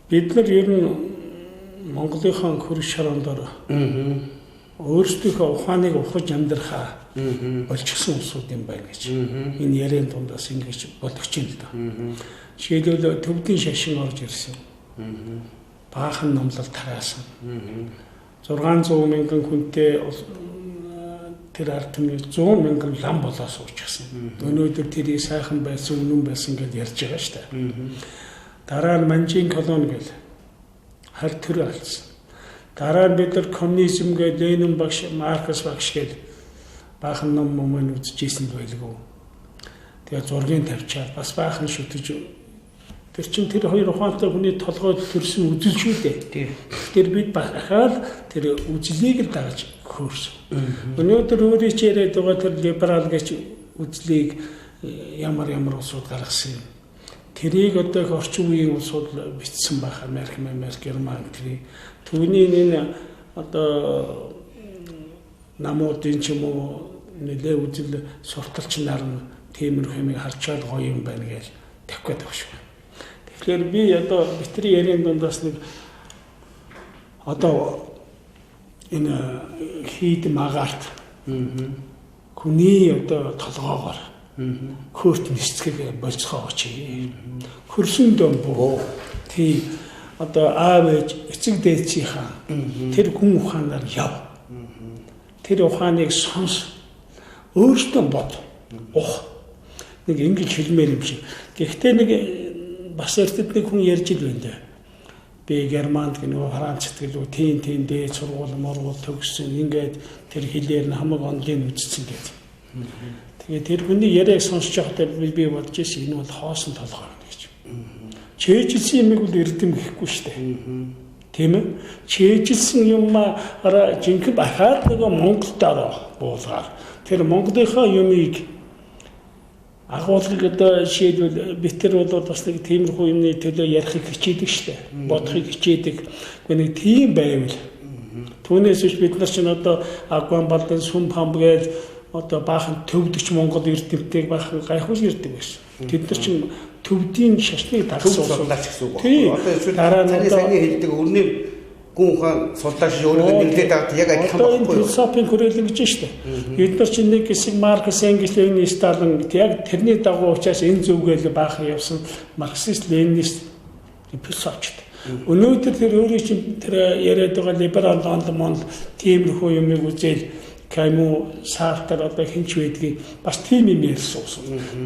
Бид нар ер нь Монголынхаа хөрөг шороон дор өөрсдийнхөө ухааныг ухаж амьдрахаа болчихсон улсууд юм байна гэж. Энэ яриан дундаас ингэж бодогч юм л да. Жишээлбэл, төвдийн шашин орж ирсэн. Баахан номлол тараасан. 600 мянган хүнтэй тэр ард түмний 100 мянган лам болоо суучихсан. Өнөөдөр тэрийг сайхан байсан, үнэн байсан гэж ярьж байгаа шүү дээ. Дараа нь Манжийн колони гэл харь төр алдсан. Дараа нь бид нар коммунизм гэж, Ленин багш, Маркс багш гэж баахан ном момын үзчихсэн байлгүй. Тэгээ зургийг тавьчаад бас баахан шүтэж, тэр чин тэр хоёр ухаантай хүний толгойд төрсөн үзэл шүү дээ. Тэр бид бахаад тэр үзлийг л дагаж хөөрсөн. Өнөөдөр өөрийн чи яриад байгаа тэр либерал гэж үзлийг ямар ямар улсууд гаргасан юм. Тэрийг одоо их орчин үеийн улсууд бичсэн байх, Америк, Америк, Герман тэрийг. Түүний энэ одоо намуудын ч юм уу нэлээ үзэл сурталч нар нь тиймэрхүү юмыг харчаад гоё юм байна гэж тавих гээд байгаа шүү. Тэгэхээр би одоо битри яриан дундаас нэг одоо энэ хийд магарт хүний одоо толгоогоор хөөрт нисцгийг болцгоогооч. Хөрсөн дөм буу. Тий, одоо аав ээж, эцэг дээдсийнхаа тэр хүн ухаанаар яв. Тэр ухааныг сонс. Өөртөө бод. Ух. Нэг ингэж хэлмээр юм шиг. Гэхдээ нэг бас эртэд нэг хүн ярьж ил байна дээ. Би Германд гэнэ, Францд гэлүү тийм тийм дээд сургууль мургуул төгссөн. Ингээд тэр хэлээр нь хамаг онлын үзсэн гэдэг. Тэгээ тэр хүний яриаг сонсож байхдаа би бодож ирсэн, энэ бол хоосон толгой гэж. Чэйжилсэн юмыг бол эрдэм гэхгүй шүү дээ. Тийм ээ? Чэйжилсэн юм ара жинхэнэ бахаад нөгөө Монголд ороо буулгаар тэр Монголынхаа юмыг агуулгыг одоо жишээлбэл бид тэр бол бас нэг тиймэрхүү юмны төлөө ярихыг хичээдэг шүү дээ. Бодохыг хичээдэг. Гэхдээ нэг тийм байвал түүнээс биш бид нар чинь одоо Агван Балдан, Сүм Памб гэж одоо баахан төвдөгч Монгол эрдэмтэйг баахан гайхуулж ирдэг байсан. Тэд нар чинь төвдийн шашныг дагсан судлаач гэсэн үг байна. Одоо эсвэл дараа нь саний хэлдэг өрний гүн ухаан судлаач өөрийгөө нэрлээд аваад яг адилхан байхгүй юу? Философийн хүрээлэн гэж шүү дээ. Бид нар чинь нэг хэсэг Маркс, Энгельс, Ленин, Сталин яг тэрний дагуу учраас энэ зүвгээл баахан явсан марксист, ленинист философчд. Өнөөдөр тэр өөрийн чинь тэр яриад байгаа либерал онд монд тиймэрхүү юмыг үзээл Камю, Сартр одоо хинч байдгийг бас тийм юм ярьсан ус.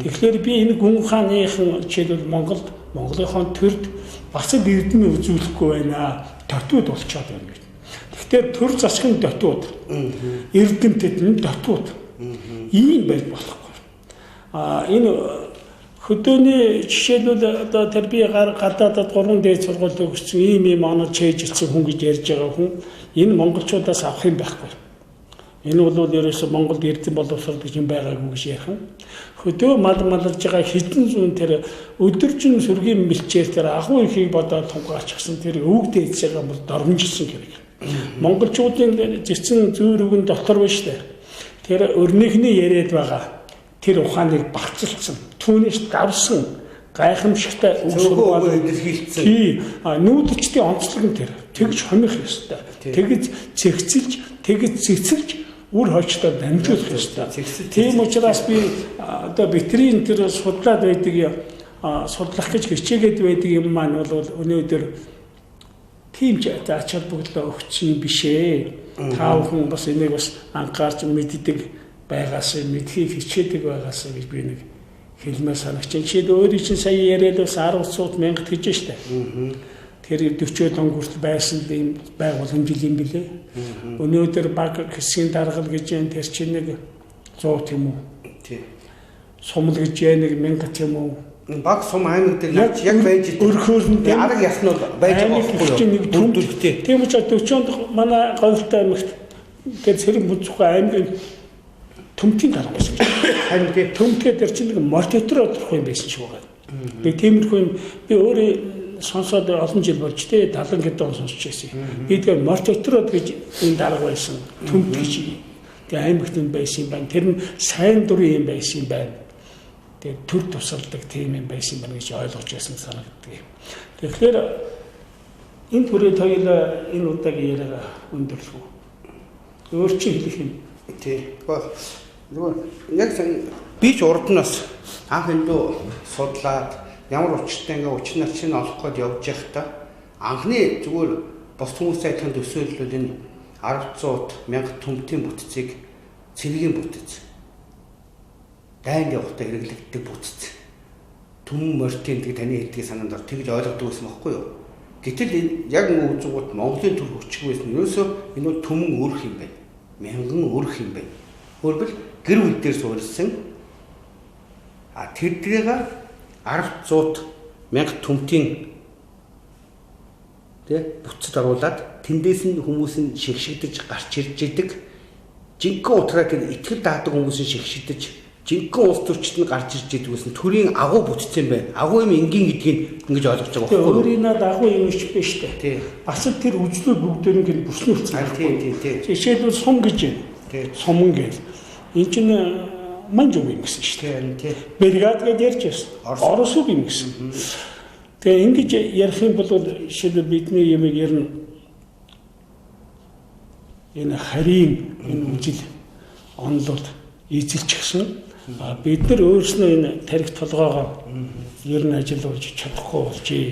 Тэгэхээр би энэ гүн ухааныхан жишээлбэл Монголд, Монголынхон төрд бас л эрдэм үзүүлэхгүй байна. Дотууд болчоод байна гэж. Тэгэхээр төр засгийн дотууд, эрдэмтэд нь дотууд ийм байж болохгүй. А энэ хөдөөний жишээлбэл одоо тэр би гадаадад 3 дээд сургууль төгссөн ийм ийм онол чэйжилсэн хүн гэж ярьж байгаа хүн энэ монголчуудаас авах юм байхгүй. Энэ бол ерөөсө Монголд эрдэм боловсрол гэж юм байгаагүй гэж ярих юм. Хөдөө мал малж байгаа хэдэн зуун тэр өдөржин сүргийн мэлчээр тэр агуу ихийг бодоод тунгаачихсан тэр өвөг дээдсээ бол дормжилсан хэрэг. Монголчуудын зэцэн зүүр үгэн дотор байна штэ. Тэр өрнөхний яриад байгаа тэр ухааныг багцлцсан, түүнээс давсан гайхамшигтай үг сургаал илэрхийлсэн. Тий, нүүдэлчдийн онцлог нь тэр. Тэгж хомих ёстой. Тэгж цэгцэлж, тэгж цэцэлж үр хойчтой дамжуулах ёстой. Тийм учраас би одоо битрийн тэр судлаад байдаг, судлах гэж хичээгээд байдаг юм маань бол өнөөдөр тийм ч ач холбогдлоо өгсөн юм биш ээ. Та бүхэн бас энийг бас анхаарч мэддэг байгаасаа, мэдхийг хичээдэг байгаасаа гэж би нэг хэлмээр санагч. Жишээл өөрийн чинь сая яриад бас 10 цууд мянгат гэж штэ. Тэр 40 он хүртэл байсан ийм байгууламжил юм билээ. Өнөөдөр баг хэсгийн даргал гэж юм, тэр чинь нэг 100 тийм үү? Тий. Сумал гэж яа нэг 1000 тийм үү? Баг сум аймаг дээр яг байж өрхөөр нь арга яс нь байж байгаа байхгүй юу? Нэг төмдөлтэй. Тийм учраас 40 онд манай говьтой аймагт тэр Цэрэг Бүзүхэ аймгийн төмтийн дарга байсан гэж. Харин тий. Төмтгээ тэр чинь нэг мортетор одрох юм байсан шиг байгаа. Би тиймэрхүү юм би өөрөө сонсоод олон жил болж тээ 70 хэдэн он сонсч байсан. Би тэгэхээр мортетрод гэж энэ дарга байсан. Төмт гэж. Тэгээ аймагт юм байсан юм байна. Тэр нь сайн дурын юм байсан юм байна. Тэгээ төр тусалдаг тийм юм байсан байна гэж ойлгож байсан санагддаг юм. Тэгэхээр Энэ түрээд хоёулаа энэ удаагийн яриагаа өндөрлөх үү? Өөр чи хэлэх юм. Тий. Нөгөө яг би ч урд нь бас анх эндүү судлаад ямар учиртай ингээ учир начрыг олох гээд явж байхдаа анхны зүгээр бус хүмүүстэй адилхан төсөөлөл энэ 10-100 1000 төмтийн бүтцийг цэргийн бүтэц дайнд явахдаа хэрэглэгддэг бүтэц түмэн морьтын гэдэг таны хэлдгийг санаанд ор тэгж ойлгодог байсан байхгүй юу? Гэтэл энэ яг ингэ үзэнгүүт Монголын төр хүчгүй байсан. Ерөөсөө энэ бол түмэн өрх юм байна. Мянган өрх юм байна. Өөрөлдвөл гэр бүл дээр суурилсан а тэрднийг 10-100 1000 төмтийн тэ бүтцэд оруулаад тэндээс нь хүмүүс нь шигшигдэж гарч ирж идэг. Жинхэнэ утраа тэр итгэл даадаг хүмүүс нь шигшигдэж жинхэнэ улс төрчид нь гарч ирж идэг гэсэн төрийн агуу бүтцэн байна. Агуу юм энгийн гэдгийг ингэж ойлгож байгаа байхгүй юу? Өөрийн над агуу юм ич биш үү? Бас тэр үзлүүд бүгдээр ингэ бүснүүлсэн. Тийм тийм. Жишээлбэл сум гэж байна. Суман гэж. Энд чинь манж үг юм гэсэн шүү дээ. Бригад гэж ярьж байсан. Орос үг юм гэсэн. Тэгээ ингэж ярих юм бол жишээлбэл бидний ямиг ярина энэ харийн энэ үжил онолууд эзэлчихсэн. Бид нар өөрснөө энэ тарих толгоогоо ер нь ажиллуулж чадахгүй болжээ.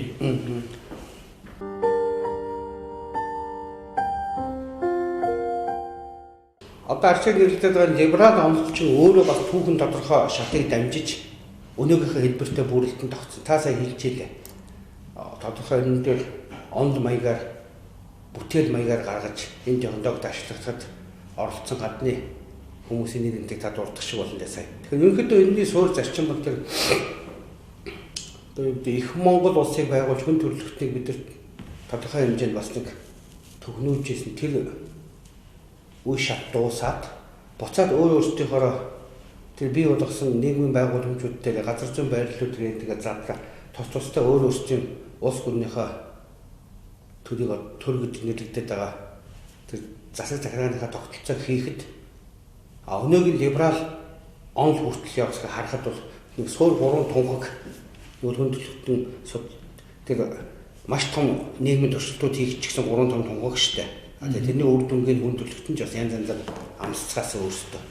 Одоо арчиг нэрлэгдээд байгаа либерал онол чинь өөрөө бас түүхэн тодорхой шатыг дамжиж өнөөгийнхөө хэлбэртэй бүрэлдэн тогтсон. Та сая хэлж илээ. Тодорхой энэ дээр онол маягаар бүтээл маягаар гаргаж энэ технологид ашиглахад оролцсон гадны хүмүүсийн нэр энтийг та дурдах шиг болно дээ сая. Тэгэхээр ерөнхийдөө энэний суурь зарчим бол тэр одоо юу гэдэг их Монгол улсыг байгуулж хүн төрөлхтнийг бид нар тодорхой хэмжээнд бас нэг төгнүүлж ирсэн тэр үе шат дуусаад буцаад өөр өөрсдийнхоороо тэр бий болгосон нийгмийн байгууламжууд дээр газар зүйн байрлалууд дээр тэгээ задлаа тус тустай өөр өөрсдийн улс гүрнийхээ төрийг төр гэж нэрлэгдээд байгаа тэр засаг захиргааныхаа тогтолцоог хийхэд а өнөөгийн либерал онол хүртэл явсыг харахад бол нэг суур гурван тунхаг юу хүн төрөлхтөн тэр маш том нийгмийн туршилтууд хийгдчихсэн гурван том тунхаг штэ. А тэгээ тэрний үр дүнгийн хүн төрөлхтөн ч бас янз янзаар амсцгаас өөрсдөө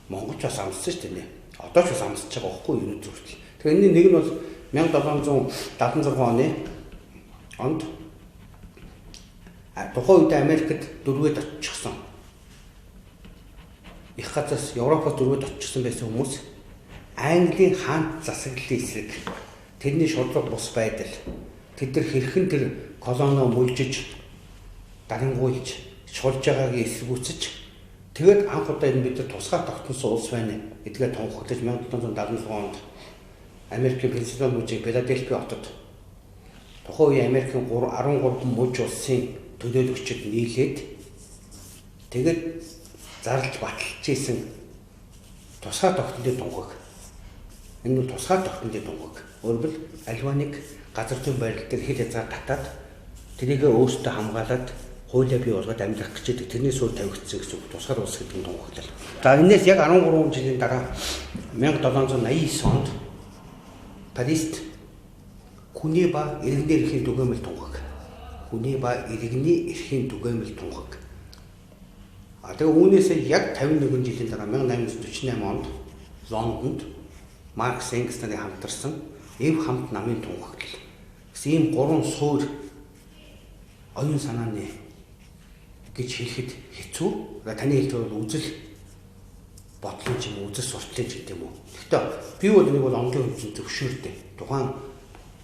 Монголч бас амссан штэ нэ. Одоо ч бас амсаж байгаа байхгүй юу энэ хүртэл. Тэгэхээр энэний нэг нь бол 1776 оны онд тухайн үед Америкт дөрвөөд очихсон. Их газраас Европоос дөрвөөд очихсон байсан хүмүүс Английн хаант засаглалын эсрэг тэрний шудраг бус байдал тэд нар хэрхэн тэр колонио мүлжиж дарангуйлж шулж байгаагийг эсэргүүцэж тэгээд анх удаа энэ бид нар тусгаар тогтносон улс байна гэдгээ тунхаглаж 1776 онд Америкийн Пенсильвани мужийн Филадельфи хотод тухайн үеийн Америкийн 13 муж улсын төлөөлөгчид нийлээд тэгээд зарлж баталж исэн тусгаар тогтнолын тунхаг. Энэ нь тусгаар тогтнолын тунхаг. Өөрөлдвөл альва нэг газар зүйн байрлал дээр хил хязгаар татаад тэрийгэ өөрсдөө хамгаалаад хуулиа бий болгоод амьдрах гэж байдаг. Тэрний суурь тавигдсан гэсэн үг. Тусгаар улс гэдэг нь тунхаглал. За энэс яг 13 жилийн дараа 1789 онд Парист хүний ба иргэний эрхийн түгээмэл тунхаг. Хүний ба иргэний эрхийн түгээмэл тунхаг. А тэгээ үүнээсээ яг 51 жилийн дараа 1848 онд Лондонд Маркс Энгельс нарын хамтарсан эв хамт намын тунхаглал. Гэсэн ийм гурван суурь оюун санааны гэж хэлэхэд хэцүү. Таны хэлдэг бол үзэл бодлын ч юм уу, үзэл суртлын ч гэдэг юм уу. Гэхдээ би бол нэг бол онлын хэмжээнд зөвшөөрдөг. Тухайн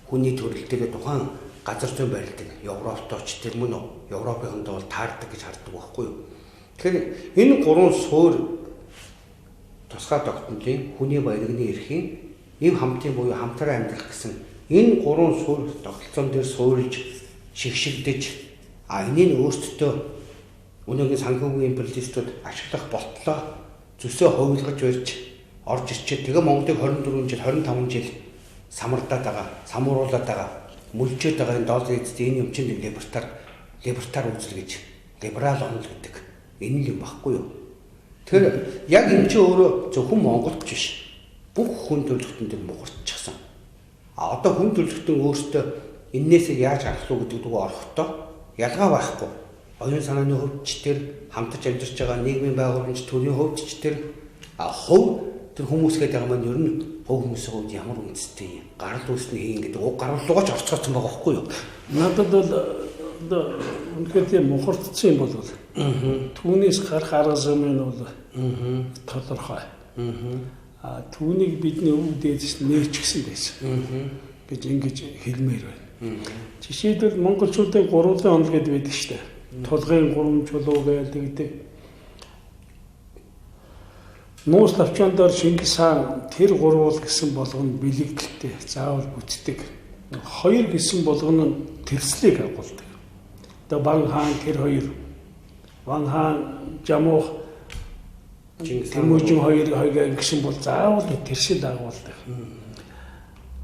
хүний төрөл дээр тухайн газар зүйн байрлал дээр Европт оч тэр мөн үү? Европынхандаа бол таардаг гэж хардаг байхгүй юу? Тэгэхээр энэ гурван суурь тусгай тогтнолын хүний ба иргэний эрхийн эв хамтын буюу хамтран амьдрах гэсэн энэ гурван суурь тогтолцоон дээр суурилж шигшигдэж а энийг өөрсдөө өнөөгийн санхүүгийн империалистууд ашиглах болтлоо зүсээ хувилгаж барьж орж ирчээ. Тэгээ Монголыг 24 жил 25 жил самардаад байгаа, самууруулад байгаа, мүлжээд байгаа энэ доллар эзэд энэ юм чинь либертар үзэл гэж либерал онол гэдэг энэ л юм баггүй юу? Тэгэхээр яг энэ чинь өөрөө зөвхөн Монголд ч биш бүх хүн төрөлхтөн дээр мухарчихсан. А одоо хүн төрөлхтөн өөртөө эннээсээ яаж гарах уу гэдэг дүүг орохдоо Ялгаа байхгүй. Оюун санааны хувьд ч тэр хамтарч амьдарч байгаа нийгмийн байгууламж төрийн хувьд ч тэр хувь тэр хүмүүс гэдэг байгаа маань ер нь хувь хүмүүсийн хувьд ямар үндэстэй гарал үүснэ хийн гэдэг уг гарал руугаа ч орцгоцсон байгаа байхгүй юу? Надад бол одоо үнэхээр тийм мухардсан юм бол түүнээс гарах арга зам нь бол тодорхой. А түүнийг бидний өвөг дээдэс нээчихсэн байсан гэж ингэж хэлмээр байна. Жишээлбэл монголчуудын гурван онол гэдэг байдаг шүү дээ. Тулгын гурван чулуу гэдэг. Нуус лавчаан дээр Чингис хаан тэр гурвуул гэсэн болгоно бэлэгдэлтэй заавал бүтдэг. Хоёр гэсэн болгоно нь тэрслийг агуулдаг. Одоо Бан хаан тэр хоёр, Ван хаан Жамуух Тэмүүжин хоёр хоёроо ингэсэн бол заавал тэрсэл агуулдаг.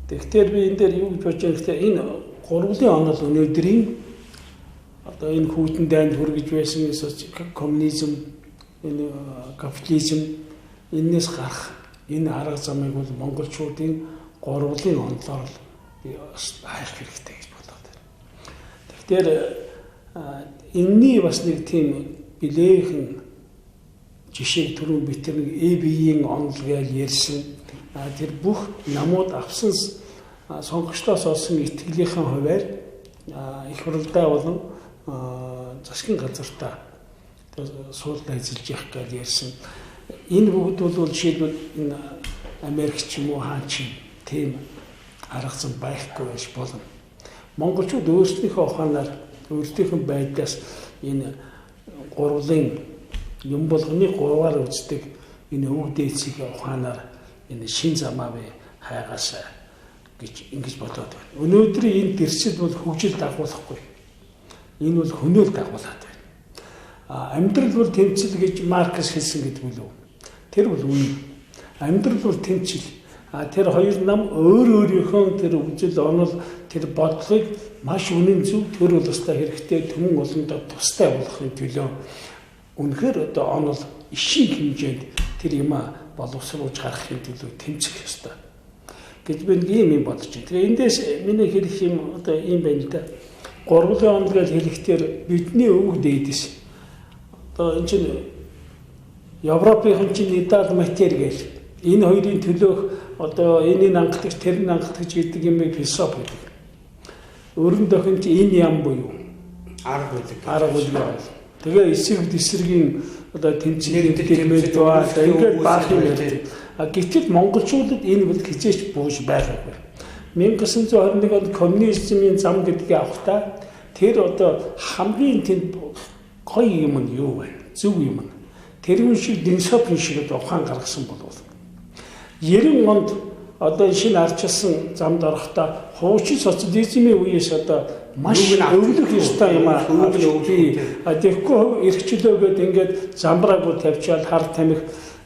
Тэгэхээр би энэ дээр юу гэж бодож байгаа гэхээр энэ гурвын онол өнөөдрийн одоо энэ хүйтэн дайнд хүргэж байсан коммунизм, энэ капитализм энэс гарах энэ арга замыг бол монголчуудын гурвын онолоор л би бас хайх хэрэгтэй гэж бодоод байна. Тэгэхээр энэний бас нэг тийм билээхэн жишээг түрүүн би тэр нэг ЭБ-ийн онол гэж ярьсан. Тэр бүх намууд авсан сонгогчдоос олсон итгэлийнхэн хувиар их хурлдаа болон засгийн газартаа суулд ажиллаж явах гэж ярьсан. Энэ бүгд бол жишээлбэл энэ Америк ч юм уу хаан ч тийм арга зам байхгүй байж болно. Монголчууд өөрсдийнхөө ухаанаар өөрсдийнхөө байдлаас энэ гурвын юм болгоны гурваар үздэг энэ өвөг дээдсийнхээ ухаанаар энэ шин замаа би хайгаасаа гэж ингэж бодоод байна. Өнөөдрийн энэ дэрсэл бол хөгжил дагуулахгүй. Энэ бол хөнөөл дагуулад байна. А амьдрал бол тэмцэл гэж Маркс хэлсэн гэдэг үлээ. Тэр бол үнэн. Амьдрал бол тэмцэл. А тэр хоёр нам өөр өөрийнхөө тэр үзэл онол тэр бодлогыг маш үнэн зөв төр улстай хэрэгтэй түмэн олондоо тустай болохын төлөө үнэхээр одоо онол ишийн хэмжээнд тэр юмаа боловсруулж гаргахын төлөө тэмцэх ёстой гэж би нэг юм бодож байна. Тэгээ эндээс миний хэлэх юм одоо ийм байна л да. Гурван онол гэж хэлэхдээ бидний өвөг дээдэс одоо энэ чинь Европынхан чинь идеал матер гэл энэ хоёрын төлөөх одоо энэний ангалагч тэрний ангалагч гэдэг юм философи гэдэг. Өрн дохин чинь энэ ям буюу арга үлэг. Арга үлэг бол. Тэгээ эсрэг дэсрэгийн одоо тэмцээн тэмээд баа. Ингээд баах юм ярьдаг. А гэтэл монголчуудад энэ бол хизээч бууж байгаагүй. 1921 онд коммунизмын зам гэдгийг авахдаа тэр одоо хамгийн тэнд гоё юм нь юу вэ? Зөв юм нь. Тэрүүн шиг Денсопын шиг одоо ухаан гаргасан болов. 90 онд одоо шинэ арчилсан замд орохдоо хуучин социализмын үеэс одоо маш өвлөх ёстой юм аа. А тэгэхгүй эрхчлөөгөөд ингээд замбраагүй тавьчаал хар тамхи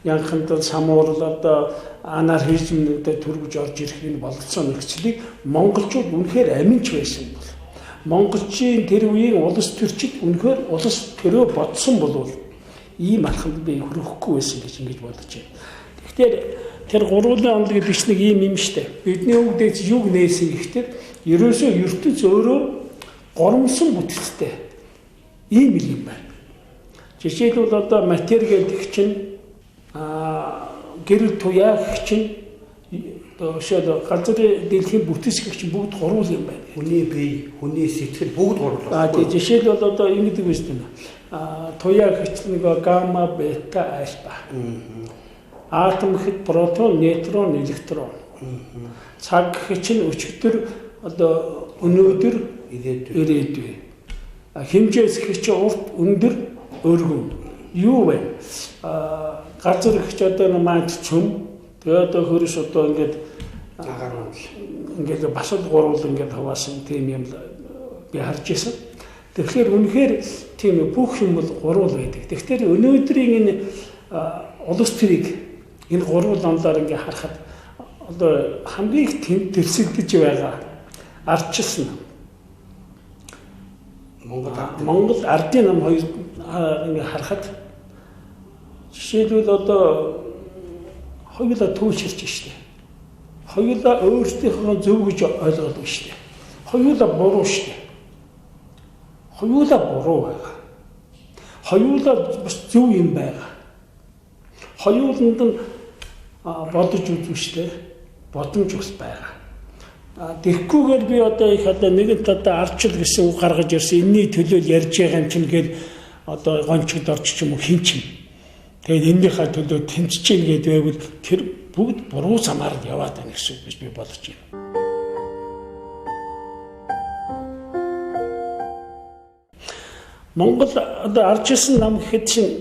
янханд самуурал одоо анархизм одоо төрөж орж ирэх энэ бололцоо нөхцөлийг монголчууд үнэхээр аминч байсан бол монголчийн тэр үеийн улс төрчид үнэхээр улс төрөө бодсон болвол ийм алхамд би хүрэхгүй байсан гэж ингэж бодож байна. Тэгэхээр тэр гурван онол гэдэг чинь нэг ийм юм штэ. Бидний өвөг дээдс юг нээсэн гэхдээ ерөөсөө ертөнц өөрөө горомсон бүтцтэй ийм л юм байна. Жишээлбэл одоо матер гэдэг чинь гэрэл туяа гэх чинь одоо өшөөл газрын дэлхийн бүтэц гэх чинь бүгд гурван юм байна. Хүний бие, хүний сэтгэл бүгд гурван. А тий жишээлбэл одоо ингэдэг биз дээ. Туяа гэх чинь нэг гамма, бета, альфа. Атом гэхэд протон, нейтрон, электрон. Цаг гэх чинь өчигдөр одоо өнөөдөр ирээдүй. Хэмжээс гэх чинь урт, өндөр, өргөн. Юу вэ? Газар гэх чинь одоо маань цөм. Тэгээ одоо хөрс одоо ингээд агаар онол. Ингээд бас л гурвал ингээд хаваасан тийм юм би харж ирсэн. Тэгэхээр үнэхээр тийм бүх юм бол гурвал байдаг. Тэгэхээр өнөөдрийн энэ улс төрийг энэ гурван онолоор ингээ харахад одоо хамгийн их тэрсэгдэж байгаа ардчилсан Монгол ардын нам хоёр ингээ харахад жишээлбэл одоо хоёулаа түүширч штэ. Хоёулаа өөрсдийнхөө зөв гэж ойлгоод байна штэ. Хоёулаа буруу штэ. Хоёулаа буруу байгаа. Хоёулаа бас зөв юм байгаа. Хоёуланд нь бодож үзвэштэй бодомж бас байгаа. Тэгэхгүйгээр би одоо их одоо нэгэнт одоо арчил гэсэн үг гаргаж ирсэн. Энийний төлөө ярьж байгаа юм чинь гээд одоо гончигд орч ч юм уу хин ч юм. Тэгээд энэнийхээ төлөө тэмцэж гин гэдэг байвал тэр бүгд буруу замаар л яваад байна гэсэн үг гэж би бодож байна. Монгол одоо арчилсан нам гэхэд чинь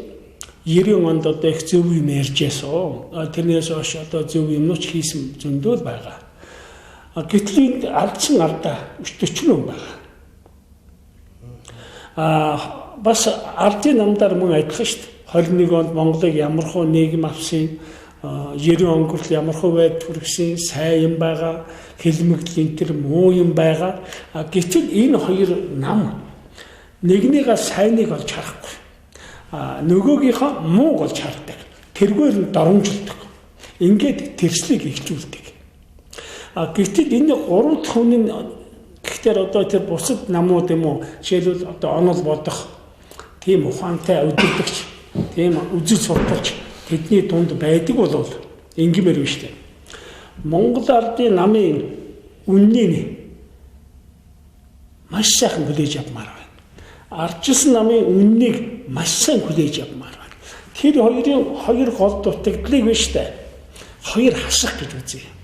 90 онд одоо их зөв юм ярьж байсан. Тэрнээс хойш одоо зөв юмнууч хийсэн зөндөө л байгаа. Гэтэл энд алдсан алдаа 40 байгаа. Бас ардын намдаар мөн адилхан шүү дээ. 21 онд Монголыг ямархуу нийгэм авсан, 90 он хүртэл ямархуу байдал хүргэсэн, сайн юм байгаа, хэлмэгдэл энэ төр муу юм байгаа. Гэтэл энэ хоёр нам нэгнийгээ сайныг олж харахгүй. Нөгөөгийнхөө мууг олж хардаг. Тэргээр нь доромжилдог. Ингээд тэрслийг ихжүүлдэг. Гэтэл энэ гурав дахь хүн нь гэхдээ одоо тэр бусад намууд юм уу, жишээлбэл одоо онол бодох тийм ухаантай удирдагч, тийм үзэл сурталч тэдний дунд байдаг бол ингэмээр биш үү? Монгол ардын намын үннийг маш сайхан хүлээж авмаар байна. Ардчилсан намын үннийг маш сайн хүлээж авмаар байна. Тэр хоёрын хоёр гол дутагдлыг биш үү? Хоёр хасах гэж үзье.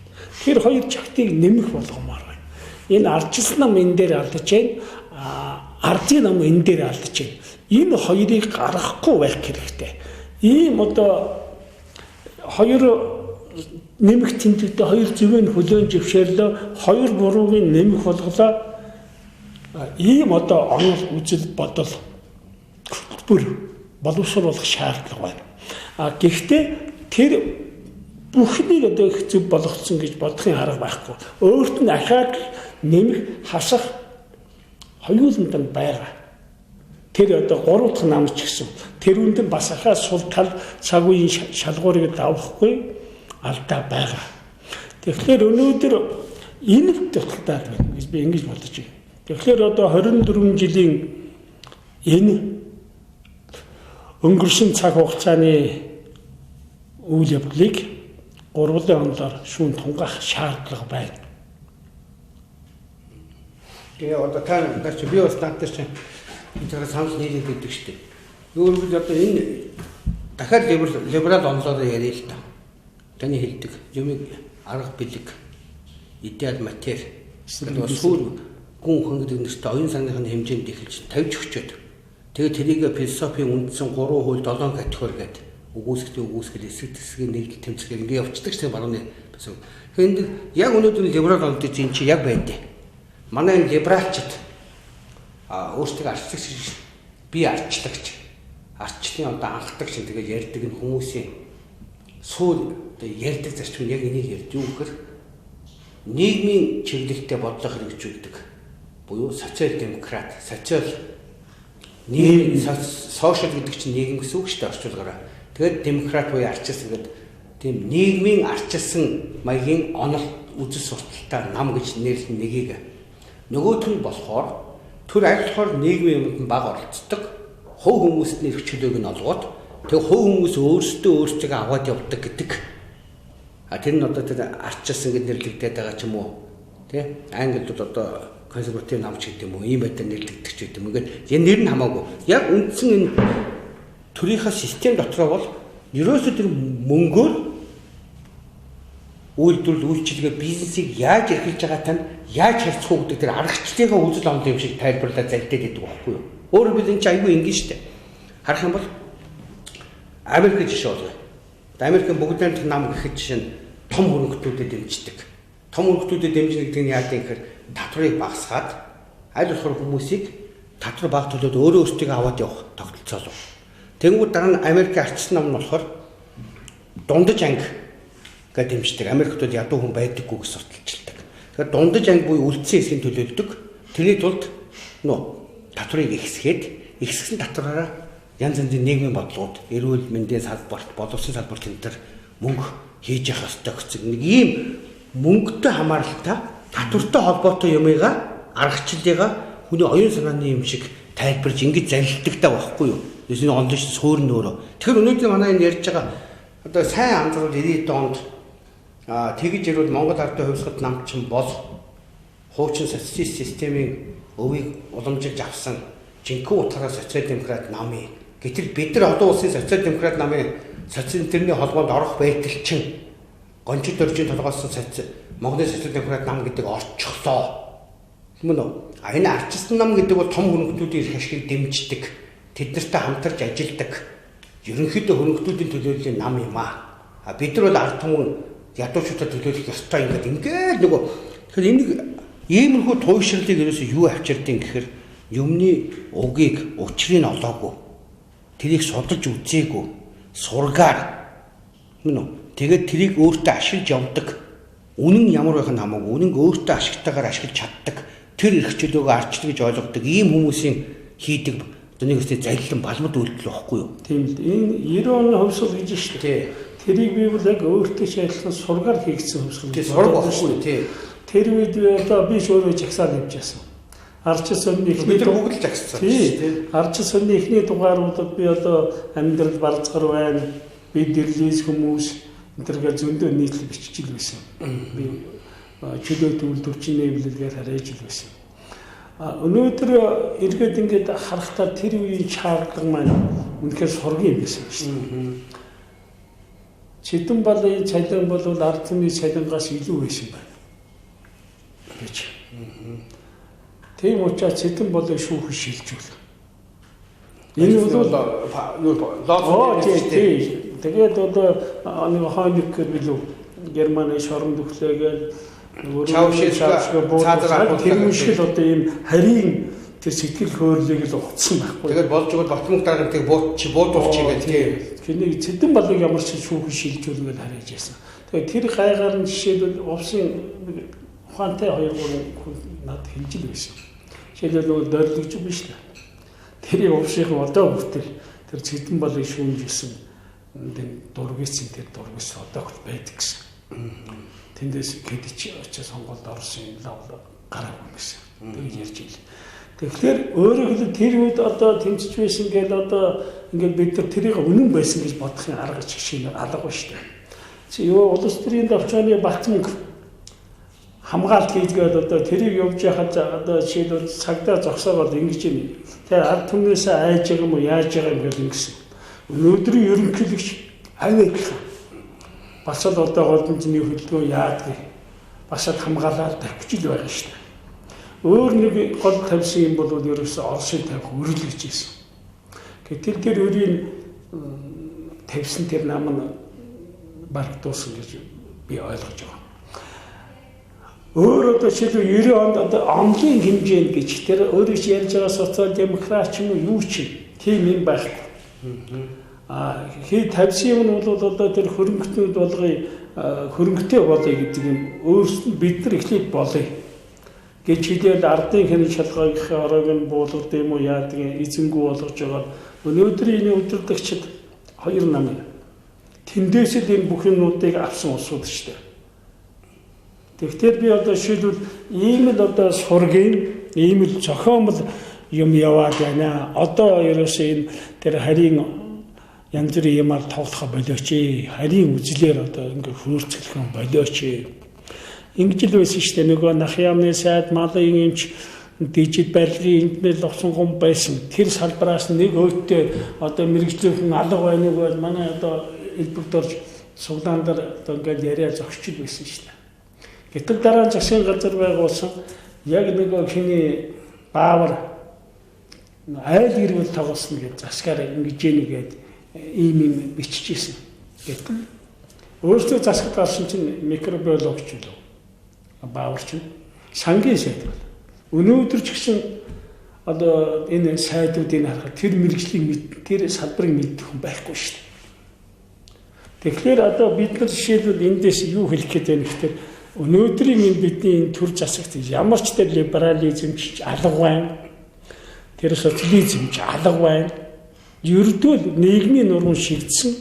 Тэр хоёр чагтыг нэмэх болгомоор байна. Энэ ардчилсан нам энэ дээр алдаж байна. Ардын нам энэ дээр алдаж байна. Энэ хоёрыг гаргахгүй байх хэрэгтэй. Ийм одоо хоёр нэмэх тэмдэгтээ хоёр зөвийн хөлөөн зөвшөөрлөө, хоёр бурууг нэмэх болголоо. Ийм одоо онол үзэл бодол хөтөлбөр боловсруулах шаардлага байна. Гэхдээ тэр бүхнийг одоо их зөв болгоцсон гэж бодохын арга байхгүй. Өөрт нь ахаад нэмэх хасах хоёуланд нь байгаа. Тэр одоо гурав дахь нам ч гэсэн тэр үнд нь бас ахаа сул тал цаг үеийн шалгуурыг давахгүй алдаа байгаа. Тэгэхээр өнөөдөр энэ дутагдаад байна гэж би ингэж бодож байна. Тэгэхээр одоо 24 жилийн энэ өнгөрсөн цаг хугацааны үйл явдлыг гурван онолоор шүүн тунгаах шаардлага байна. Тэгээ одоо та нар чи би бас надад чи энэ санал нийлээд байдаг шүү дээ. Өөрөөр одоо энэ дахиад либерал онолоор яриа л та. Таны хэлдэг юмыг арга бэлэг, идеал матер, сүүр гүн хүн гэдэг нэртэй оюун санааны хэмжээнд эхэлж тавьж өгчөөд. Тэгээд тэрийг философийн үндсэн 3 хууль 7 категори гэдэг үгүйсгэлийн үгүйсгэл, эсрэг тэсгийн нэгдэл тэмцэл ингэ явцдаг ч тийм барууны байсан. Тэгэхээр яг өнөөдөр либерал онолын зэн чи яг байдیں۔ Манай энэ либералчид өөрсдөө арчлагч, би арчлагч, арчлын одоо анхдагч тэгээд ярьдаг энэ хүмүүсийн сүүл одоо ярьдаг зарчим нь яг энийг ярьд. Юу гэхээр нийгмийн чиглэлтэй бодлого хэрэгжүүлдэг. Буюу социал демократ, социал нийгэм, сошиал гэдэг чинь нийгэм гэсэн үг шүү дээ орчуулгаараа. Тэгээд демократ буюу арчилсан гэдэг тийм нийгмийн арчилсан маягийн онол үзэл сурталтай нам гэж нэрлэн нэгийг. Нөгөөх нь болохоор төр аль болохоор нийгмийн юмд нь бага оролцдог, хувь хүмүүст нь эрх чөлөөг нь олгоод тэг хувь хүмүүс өөрсдөө өөрсдөө аваад явдаг гэдэг. Тэр нь одоо тэр арчилсан гэж нэрлэгдээд байгаа ч юм уу, тий? Англид одоо консерватив нам ч гэдэг юм уу, ийм байдлаар нэрлэгдэх ч гэдэг юм. Ингээд энэ нэр нь хамаагүй. Яг үндсэн энэ төрийнхөө систем дотроо бол ерөөсөө тэр мөнгөөр үйлдвэрлэл, үйлчилгээ, бизнесийг яаж эрхэлж байгаатай нь яаж харьцах уу гэдэг тэр аргачлалынхаа үзэл онол юм шиг тайлбарлаад залдаад байдаг байхгүй юу? Өөрөөр хэлбэл энэ чинь айгүй энгийн шүү дээ. Харах юм бол Америк жишээ болгоё. Америкийн бүгд найрамдах нам гэхэд жишээ нь том хөрөнгөтүүдэд дэмждэг. Том хөрөнгөтүүдэд дэмжинэ гэдэг нь яадаг юм гэхээр татварыг багасгаад аль болохоор хүмүүсийг татвар бага төлөөд өөрөө өөртөө аваад явах тогтолцоолов. Тэнгүүд дараа нь Америкийн арчсан нам нь болохоор дундаж анги гэж дэмждэг. Америкт бол ядуу хүн байдаггүй гэж сурталчилдаг. Тэгэхээр дундаж анги буюу үлдсэн хэсгийг төлөөлдөг. Тэрний тулд татварыг ихсгээд ихсгсэн татвараараа янз янзын нийгмийн бодлогод, эрүүл мэндийн салбарт, боловсон салбарт энэ төр мөнгө хийж явах ёстой гэсэн нэг ийм мөнгөтэй хамааралтай, татвартай холбоотой юмыгаа, аргачлалыгаа хүний оюун санааны юм шиг тайлбарж ингэж залилдагтай байхгүй юу? Энэ онлын суурь нь өөрөө. Тэгэхээр өнөөдөр манай энэ ярьж байгаа одоо сайн анзаарвал 90-ад онд тэгж ирвэл Монгол ардын хувьсгалт намчин бол хуучин социалист системийн өвийг уламжилж авсан жинхэнэ утгаараа социал демократ намын. Гэтэл бид нар олон улсын социал демократ намын социал тэрний холбоонд орох байтал чинь гончид дөржийн толгоосон Монголын социал демократ нам гэдэг орчихлоо. Мөн үү? А энэ арчилсан нам гэдэг бол том хөрөнгөтүүдийн эрх ашигыг дэмждэг, тэд нартай хамтарч ажилладаг, ерөнхийдөө хөрөнгөтүүдийн төлөөллийн нам юм аа. А бид нар бол ард түмэн ядуучуудад төлөөлөх ёстой ингээд ингээд нөгөө тэгэхээр энийг иймэрхүү туйшрлыг ерөөсөө юу авчирдیں гэхээр юмны угийг учрыг олоогүй. Тэрийг судалж үзээгүй. Сургаар мөн үү? Тэгээд тэрийг өөртөө ашиглаж явдаг. Үнэн ямар байх нь хамаагүй. Үнэн өөртөө ашигтайгаар ашиглаж чаддаг. Тэр эрх чөлөөгөө арчил гэж ойлгодог ийм хүмүүсийн хийдэг одоо нэг үстэй залилан балмад үйлдэл байхгүй юу? Тийм л. Энэ 90 оны хувьсгал гэж шүү дээ. Тэрийг би бол яг өөртөө шаардлан сургаар хийгдсэн хувьсгал. Тийм сураг байхгүй юу? Тийм. Тэр үед би одоо би ч өөрөө жагсаал явж байсан. Арчил сонины эхний бид бүгд л жагссан. Тийм. Арчил сонины эхний дугааруудад би одоо амьдрал барзгар байна. Би дэрлээс хүмүүс энтергээ зөндөө нийтлэл бичиж л байсан. Би чөлөөт үйлдвэрчин нээвлэлгээр харьяаж л байсан. Өнөөдөр эргээд ингээд харахтаа тэр үеийн шаардлага маань үнэхээр сургийн юм байсан шүү дээ. Чидэн балын цалин бол ард түмний цалингаас илүү байсан байна гэж. Тийм учраас Чидэн балыг шүүхэн шилжүүл. Энэ бол юу лоо тий. Тэгээд одоо нэг хойник билүү Германы шоронд өглөөгээл Чаушеску цаазаар тэр шиг л одоо ийм харийн тэр сэтгэл хөөрлийг л ухацсан байхгүй. Тэгээд болж өгвөл Батмөнх даргантыг буудуулчих гэх тийм. Тэрнийг Цэдэн балыг ямар ч шүүхэн шилжүүлнэ гэж харж байсан. Тэгээд тэр гайгаар нь жишээлбэл улсын нэг ухаантай 2 3 хүн надад хэлж л байсан. Жишээлбэл нөгөө дөрөлгөж биш л. Тэрийг улсынхан одоо хүртэл тэр Цэдэн балыг шүүмжилсэн дургийцэн тэр дургийц одоо хүртэл байдаг гэсэн. Тэндээс хэдий очиж сонголд орсон юм лав гараагүй гэсэн. Тэгж ярьж ийл. Тэгэхээр өөрөөр хэлбэл тэр үед одоо тэмцэж байсан гэл одоо ингээд бид нар тэрийг үнэн байсан гэж бодохын арга чиг алга шүү дээ. Чи юу улс төрийн давчааны Батмөнх хамгаалт хийдгээд одоо тэрийг явж яхад одоо жишээлбэл цагдаа зогсоогоод ингэж юм. Тэр ард түмнээсээ айж байгаа юм уу яаж байгаа юм гэл ингэсэн. Өнөөдрийн ерөнхийлөгч ав адилхан. Бас л одоо голомжны хөдөлгөөн яадаг. Бас л хамгаалаад тавьчих л байгаа шүү дээ. Өөр нэг гол тавьсан юм бол ерөөсөө Оросыг тавих өрөл гэж байсан. Гэтэл тэр өрийн тавьсан тэр нам нь бараг дууссан гэж би ойлгож байгаа. Өөр одоо жишээлбэл 90 онд одоо онлын хэмжээнд гэж тэр өөрөө ч ярьж байгаа социал демократ ч юм уу юу ч тийм юм байхгүй. Хий тавьсан юм нь бол одоо тэр хөрөнгөтнүүд болгоё, хөрөнгөтэй болъё гэдэг юм өөрсдөд бид нар эхлээд болъё гэж хэлээл ардын хэн шалгаагийнхаа ороог нь буулгад юм уу яадаг эзэнгүү болгож байгаа. Өнөөдрийн энэ удирдагчид хоёр нам юм. Тэндээс л энэ бүх юмнуудыг авсан улсууд шүү дээ. Тэгэхээр би одоо жишээлбэл ийм л одоо сургийн, ийм л зохиомл юм яваад байна. Одоо ерөөсөө энэ тэр харийн янз бүрийн юмар тоглохоо болооч ээ. Харийн үзлээр одоо ингээ хөөрцөлхөн болооч ээ. Ингэж л байсан шүү дээ. Нөгөө нах яамны сайд, малын эмч, дижит барилгын энднэл авсан гом байсан. Тэр салбараас нэг өөдтэй одоо мэрэгжлийн хүн алга байна уу гэж манай одоо элбэгт орж суглаан дээр одоо ингээл яриа зогсчих байсан шүү дээ. Гэтэл дараа нь засгийн газар байгуулсан яг нөгөө хиний баавар айл гэрвэл тоглосон гэж засгаар ингэж нэгээд ийм юм биччихсэн. Гэтэл өөрсдөө засагт гарсан чинь микробиологч үлээ. Баавар чинь сангийн сайд бол. Өнөөдөр ч гэсэн одоо энэ сайдуудыг харахад тэр мэргэжлийг тэр салбарыг мэдэх хүн байхгүй шүү дээ. Тэгэхээр одоо бид нар жишээлбэл эндээс юу хэлэх гээд байна гэхээр өнөөдрийн энэ бидний энэ төр засагт ямар ч тэр либерализм ч алга байна. Тэр социализм ч алга байна. Ердөө л нийгмийн нурмын шигдсэн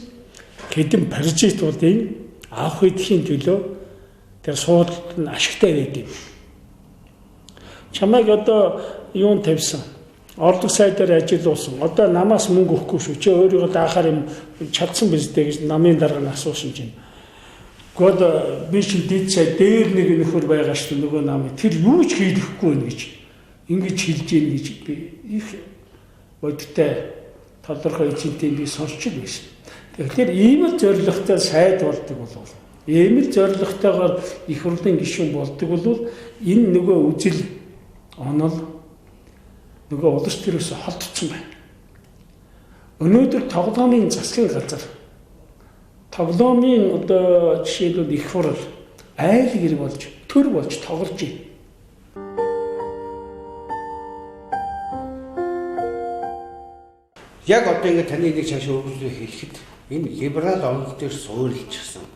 хэдэн паразитуудын авах идэхийн төлөө тэр суудалд нь ашигтай байд юм. Чамайг одоо юун тавьсан? Орлого сайдаар ажиллуулсан. Одоо намаас мөнгө өгөхгүй шүү. Чи өөрийгөө даахаар юм чадсан биз дээ гэж намын дарга нь асуусан чинь. Гэхдээ би чи дид сай дээр нэг нөхөр байгаа шүү нөгөө нам. Тэр юу ч хийлгэхгүй байна гэж ингэж хэлж гин гэж би их бодиттой тодорхой эзэнтэй би сонсч л байсан. Тэгэхээр ийм л зорилготой сайд болдог болов. Ийм л зорилготойгоор их хурлын гишүүн болдог бол энэ нөгөө үзэл онол нөгөө улс төрөөс холдсон байна. Өнөөдөр тоглоомын засгийн газар тоглоомын одоо жишээлбэл их хурл айл гэр болж төр болж тоглож байна. Яг одоо ингээд таны нэг цааш өргөжлөө хэлэхэд энэ либерал онол дээр суурилчихсан.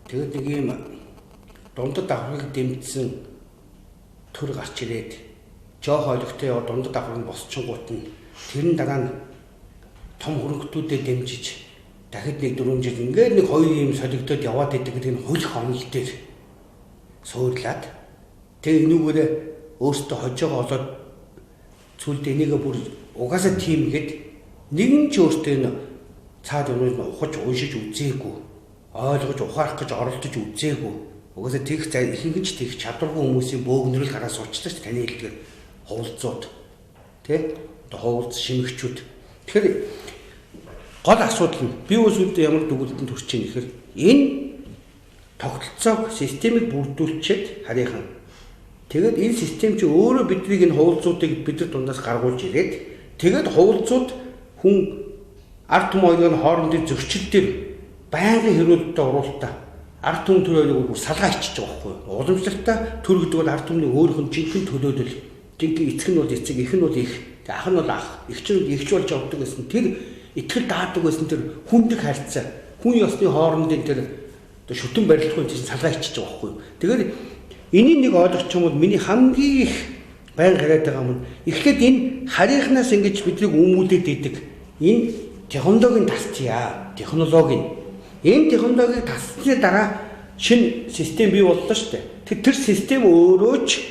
Тэгээд нэг юм дундад давхрыг дэмжсэн төр гарч ирээд жоох ойлгохтой яваа дундад давхрыг босчингууд нь тэрэн дараа нь том хөрөнгөтүүдэд дэмжиж дахид нэг 4 жил ингээд нэг хоёр юм солигдоод яваад идэг гэдэг нь хөлх онол дээр суурлаад тэгээ энүүгээрээ өөртөө хожоогоо олоод цүлд энийгээ бүр угаасаа тийм гээд нэгэн ч өөртөө энэ цаад юмыг ухаж уншиж үзээгүй, ойлгож ухаарах гэж оролдож үзээгүй. Угаасаа тэгэх зай ихэнх нь ч тэгэх чадваргүй хүмүүсийн бөөгнөрөл гараа суучлаа шүү дээ. Таны хэлдгээр хуулцууд тий одоо хуулц шимэгчүүд. Тэгэхээр гол асуудал нь би өсөлтөө ямар дүгнэлтэнд хүрч ийн гэхээр энэ тогтолцоог системийг бүрдүүлчихэд харийнхан. Тэгээд энэ систем чи өөрөө биднийг энэ хуулцуудыг бид нар дундаас гаргуулж ирээд тэгээд хуулцууд хүн ард түмэн хоёрын хоорондын зөрчил дээр байнгын хэрүүлэлттэй уруултаа ард түмэн төр хоёрыг бүр салгаа ичиж байгаа байхгүй юу? Уламжлалтаа төр гэдэг бол ард түмний өөрийнх нь жинхэнэ төлөөлөл. Жинхэнэ эцэг нь бол эцэг, эх нь бол эх, ах нь бол ах, эгч нь эгч болж явдаг гэсэн тэр итгэл даадаг байсан тэр хүндэх харьцаа, хүн ёсны хоорондын тэр одоо шүтэн барилдахгүй чинь салгаа ичиж байгаа байхгүй юу? Тэгэхээр энийг нэг ойлгочих юм бол миний хамгийн их байн гараад байгаа юм. Эхлээд энэ харийнхнаас ингэж биднийг өмүүлээд идэг. Энэ технологийн тасчия. Технологийн. Энэ технологиг тассны дараа шинэ систем бий боллоо шүү дээ. Тэр систем өөрөө ч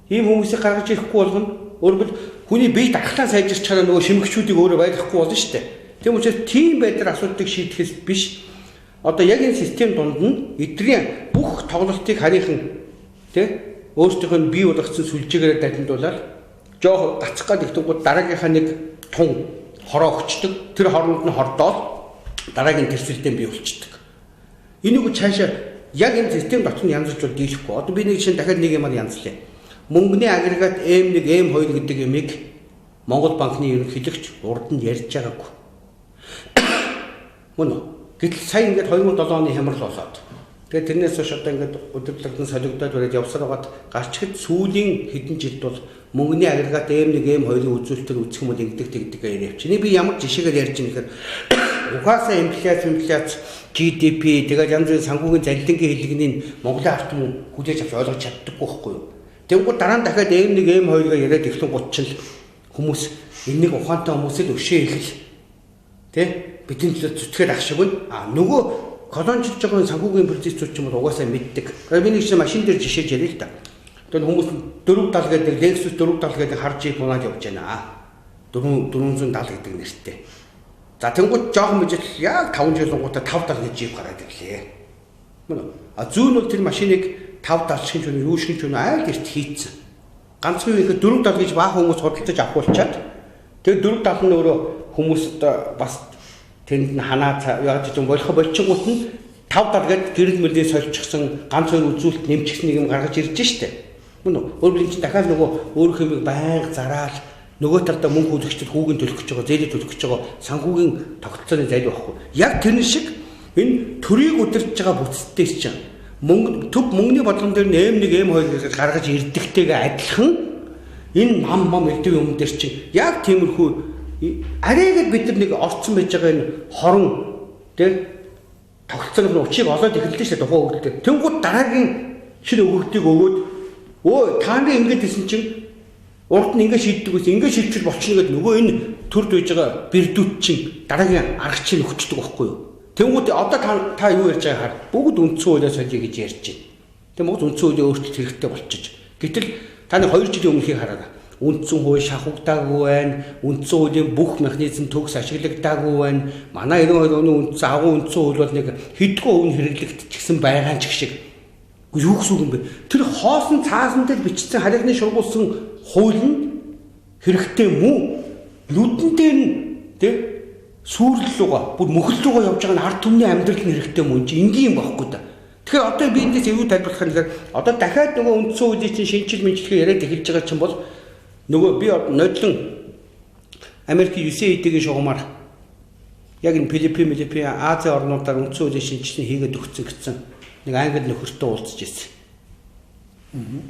ийм хүмүүсийг гаргаж ирэхгүй болгоно. Өөрөлд хүний бие дархлаа сайжирч чараа нөгөө шимэгчүүдийг өөрөө байлгахгүй болно шүү дээ. Тийм учраас тийм байдлаар асуудлыг шийдэхээс биш. Одоо яг энэ систем дунд нь эдгээр бүх тоглолтыг харийнхан тэ өөрсдийнх нь бий болгоцсон сүлжээгээр далиндуулаад жоох гацх гад ихтэнгууд дараагийнхаа нэг тун хороо өгчдөг. Тэр хоронд нь хордоод дараагийн тэрсэлтэн бий болчдөг. Энийг цаашаа яг энэ систем дотор нь янзалж бол дийлэхгүй. Одоо би нэг жишээ дахиад нэг юмар янзлаа. Мөнгөний агрегат М1, М2 гэдэг юмыг Монгол банкны ерөнхийлөгч урд нь ярьж байгаагүй. Мөн үү? Гэтэл сая ингээд 2007 оны хямрал болоод тэгээд тэрнээс хойш одоо ингээд удирдлагын солигдоод бариад явсаар байгаад гарчхад сүүлийн хэдэн жилд бол мөнгөний агрегат М1, М2-ын үзүүлэлтээр үзэх юм бол ингэдэг тэгдэг гэж яриавч. Би ямар жишээгээр ярьж байгаа нэхэр угаасаа инфляц, GDP тэгээд янз бүрийн санхүүгийн залилангийн хэллэгнийг Монголын ард түмэн хүлээж авч ойлгож чаддаггүй байхгүй юу? Тэнгүүд дараа нь дахиад М1, М2-ыг яриад эхлэн гут чинь хүмүүс энийг ухаантай хүмүүс л өшөө ихэл тэ бидний төлөө зүтгээд ах шиг байна. А нөгөө колончилж байгаа санхүүгийн процессүүд ч юм бол угаасаа мэддэг. Би нэг чинь машин дээр жишээж яриа л да. Тэгэхээр хүмүүс 470 гэдэг Lexus 470 гэдэг хар джип унаад явж байна. 470 гэдэг нэртэй. За тэнгууд жоохон мужил яг 5 жилингуудаа 570 гэж джип гараад ирлээ. Мөн үү? А зүүн бол тэр машиныг 570 шиг ч үнэ юу шиг ч үнэ айл эрт хийцэн. Ганцхан юм ихэд 470 гэж баахан хүмүүс худалдаж авахулчаад тэр 470 нь өөрөө хүмүүс бас тэнд нь ханаа яаж ч юм болох болчингууд нь 570 гээд гэрэл мөрлийн сольчихсан ганц хоёр үзүүлэлт нэмчихсэн нэг юм гаргаж ирж штэ. Мөн үү? Өөрөөр хэлбэл чинь дахиад нөгөө өөрөх юмыг байнга зараал нөгөө талдаа мөнгө хүлэгчдэд хүүгийн төлөх гэж байгаа, зээлийг төлөх гэж байгаа санхүүгийн тогтолцооны зайл байхгүй. Яг тэрэн шиг энэ төрийг удирдах байгаа бүтцтэй чинь мөнгө төв мөнгөний бодлогон дээр нь М1, М2 гэж гаргаж ирдэгтэйгээ адилхан энэ нам мам элдв юм дээр чинь яг тиймэрхүү арайгээд бид нар нэг орцсон байж байгаа энэ хорон тэ тогтолцооны учийг олоод эхэллээ шүү дээ тухайн өгөгдөл. Тэнгууд дараагийн шинэ өгөгдийг өгөөд өө та нарын ингэж хэлсэн чинь урд нь ингэ шийддэг байсан, ингэ шийдчихэл болчихно гэдэг нөгөө энэ төрд байж байгаа бэрдүүд чинь дараагийн арга чинь өгчдөг байхгүй юу? Тэнгүүд одоо та юу ярьж байгааг хар. Бүгд үндсэн хуулиа сольё гэж ярьж байна. Тэг бүгд үндсэн хуулийг өөрчлөх хэрэгтэй болчих. Гэтэл таны 2 жилийн өмнөхийг хараарай. Үндсэн хууль шахагдаагүй байна. Үндсэн хуулийн бүх механизм төгс ашиглагдаагүй байна. Манай 92 оны үндсэн агуу үндсэн хууль бол нэг хэдхэн хувь нь хэрэглэгдчихсэн байгаа ч шиг. Юу гэсэн үг юм бэ? Тэр хоосон цаасан дээр бичсэн харийнхны шургуулсан хууль нь хэрэгтэй мүү? Нүдэн дээр нь тэ сүрэл рүүгээ бүр мөхөл рүүгээ явж байгаа нь ард түмний амьдрал нь хэрэгтэй мөн чи энгийн юм байхгүй да. Тэгэхээр одоо би эндээс юу тайлбарлах юм гэхээр одоо дахиад нөгөө үндсэн хуулийн чинь шинжил мэнчлэгээ яриад эхэлж байгаа чинь бол нөгөө би нодлон Америкийн USAID-ийн шугамар яг энэ Филиппин, Азийн орнуудаар үндсэн хуулийн шинжилгээ хийгээд өгсөн гэсэн нэг англи нөхөртөө уулзж ирсэн.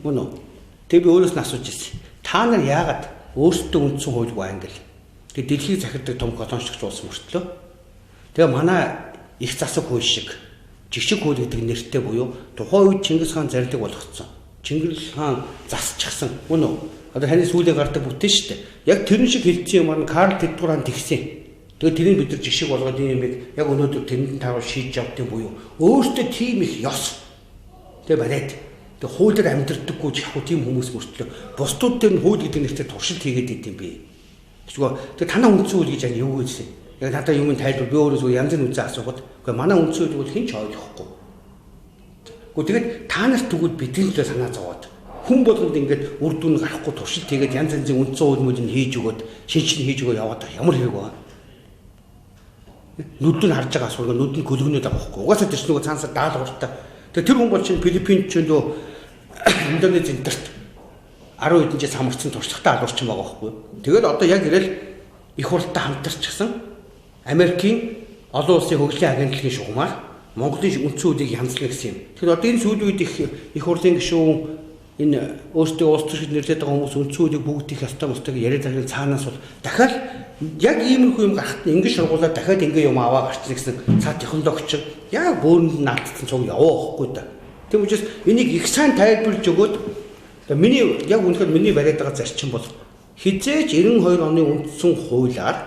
Мөн үү? Тэгээ би өөрөөс нь асууж ирсэн. Та нар яагаад өөрсдөө үндсэн хуульгүй англи? Тэгээ дэлхийг захирдаг том колончлогч улс мөртлөө. Тэгээ манай их засаг хууль шиг жигшиг хууль гэдэг нэртэй буюу тухайн үед Чингис хаан зарлиг болгоцсон. Чингис хаан засчихсан. Мөн үү? Одоо таны сүүлийн гардаг бүтээн шүү дээ. Яг тэрэн шиг хэлсэн юмар нь Карл Тэдгүр хаан тэгсэн. Тэгээд тэрийг бид нар жигшиг болгоод энэ юмыг яг өнөөдөр тэрэнд тааруу шийдэж явдсан буюу өөртөө тийм их ёс. Тэгээ бариад тэг хуулиар амьдрдаггүй ч яг тийм хүмүүс мөртлөө бусдууд дээр нь хууль гэдэг нэрээр туршилт хийгээд идэм би. Тэгвэл тэг танаа үндсэн хууль гэж юу гэсэн. Яг надаа юм тайлбар би өөрөө зүгээр янз бүрийн үзэн асуухад үгүй манай үндсэн хууль бол хэн ч ойлгохгүй. Үгүй тэгээд та нарт тэгвэл бидний төлөө санаа зовоод хүн болгонд ингээд үр дүн гарахгүй туршилт хийгээд янз янзын үндсэн хууль мөл нь хийж өгөөд шинжил хийж өгөө яваад ямар хэрэг вэ? Нүд нь харж байгаа асуулга нүд нь көлгөнөд байгаа байхгүй. Угаасаа тэр чинь нөгөө цаанасаа даалгавартай. Тэгээ тэр хүн бол чинь Филиппинд ч нөө Индонез энтерт 10 хэдэн жил самарсан туршлагатай алуурчин байгаа байхгүй. Тэгээд одоо яг ирэл их хурлтай хамтарчихсан Америкийн олон улсын хөгжлийн агентлагийн шугамар Монголын үндсэн хуулийг янзлана гэсэн юм. Тэгэхээр одоо энэ сүүлийн үед их хурлын гишүүн энэ өөрсдөө улс төрчид нэрлэдэг байгаа хүмүүс үндсэн хуулийг бүгд их ёстой мостой яриад байгаа цаанаас бол дахиад яг иймэрхүү юм гарахт нь ингэж шургуулаад дахиад ингэ юм аваа гарчна гэсэн цаа технологич яг бөөрөнд нь алдсан цуг яваа байхгүй да. Тийм учраас энийг их сайн тайлбарлаж өгөөд миний яг үнэхээр миний бариад байгаа зарчим бол хизээч 92 оны үндсэн хуулиар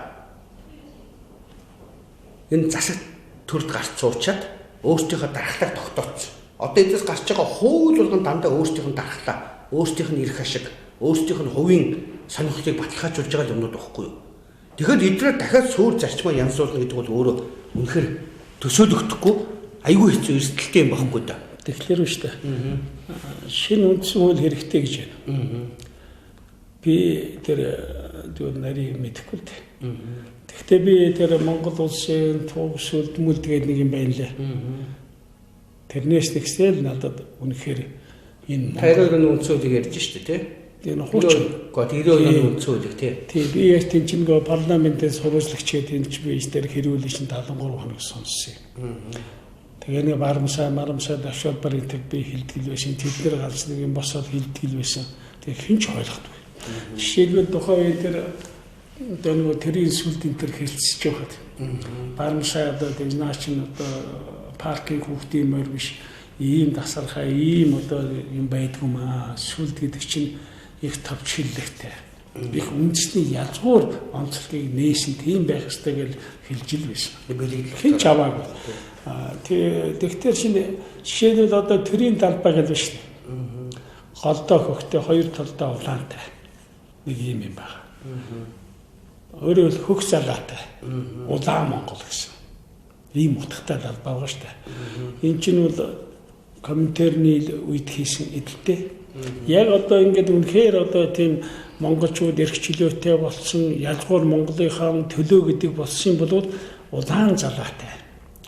энэ засаг төрд гарч суучаад өөрсдийнхөө дархлааг тогтооцсон. Одоо эдээс гарч байгаа хууль болгон дандаа өөрсдийнх нь дархлаа, өөрсдийнх нь эрх ашиг, өөрсдийнх нь хувийн сонирхлыг баталгаажуулж байгаа юмнууд байхгүй юу? Тэгэхээр эдгээр дахиад суур зарчмаа янзуулна гэдэг бол өөрөө үнэхээр төсөөлөгдөхгүй айгүй хэцүү эрсдэлтэй юм байхгүй да. Тэгэхээр үү шүү дээ. Шинэ үндсэн хууль хэрэгтэй гэж байна. Би тэр зүгээр нарийн мэдэхгүй л дээ. Гэхдээ би тэр Монгол улсын туг сүлдмүлд гэдэг нэг юм байна лээ. Тэрнээс нэгсэл надад үнэхээр энэ 92 оны үндсэн хуулийг ярьж штэ тий. Энэ хуучин. Гэхдээ 92 оны үндсэн хуулийг тий. Тий би яг тийм чинь нөгөө парламентын сурвалжлагч гэдэг энэ ч би дээр хэрүүлэн чинь 73 хоног сонссон юм. Тэгээ нэг барамсаа марамсаа давшаад бар энэ би хилдгэл байсан. Тэд нэр ганц нэг юм босоод хилдгэл байсан. Тэгээ хэн ч ойлгохгүй. Жишээлбэл тухайн үе тэр одоо нөгөө тэрийн сүлд энэ төр хэлцэж байхад барамсаа одоо тэг наа чинь одоо паркийн хүүхдийн морь биш ийм тасархай ийм одоо юм байдгүй маа. Сүлд гэдэг чинь их товч хиллэгтэй. Их үндэсний язгуур онцлогийг нээсэн тийм байх ёстой гэж хэлж ил байсан. Хэн ч аваагүй. Тэгэхээр шинэ жишээлбэл одоо төрийн талбай гэж байна шүү дээ. Голдоо хөхтэй хоёр талдаа улаантай нэг юм юм байна. Өөрөөр хэл хөх залаатай. Улаан Монгол гэсэн. Ийм утгатай талбай байгаа шүү дээ. Энэ чинь бол Коминтерны үед хийсэн эдэлтэй. Яг одоо ингээд үнэхээр одоо тийм монголчууд эрх чөлөөтэй болсон, язгуур Монголынхаа төлөө гэдэг болсон юм бол улаан залаатай.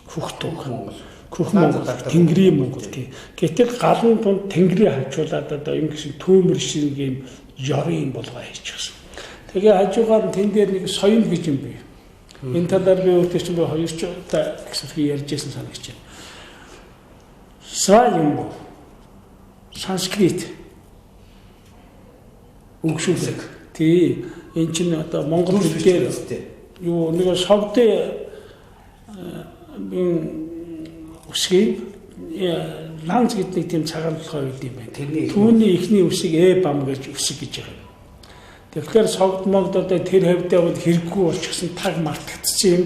Хөх туг Монгол. Хөх Монгол, Тэнгэрийн Монгол тий. Гэтэл галан тунд Тэнгэрийг хажуулаад одоо ингэсэн төмөр шиг юм ёрын болгоо хийчихсэн. Тэгээ хажуугаар нь тэн дээр нэг соён гэж юм бий. Энэ талаар би өөртөө чинь хоёр ч удаа гэсэн ярьж байсан санагч байна. Сваямбу санскрит өнгөшүүлэг. Тий. Энэ чинь одоо монгол хэл дээр юу нэг согдын үсгийг ланз гэдэг нэг тийм цагаан толгой байд юм байна. Түүний эхний үсэг э бам гэж үсэг гэж байгаа. Тэгэхээр согд могд одоо тэр хавьдаа бол хэрэггүй болчихсон таг мартагдсан юм.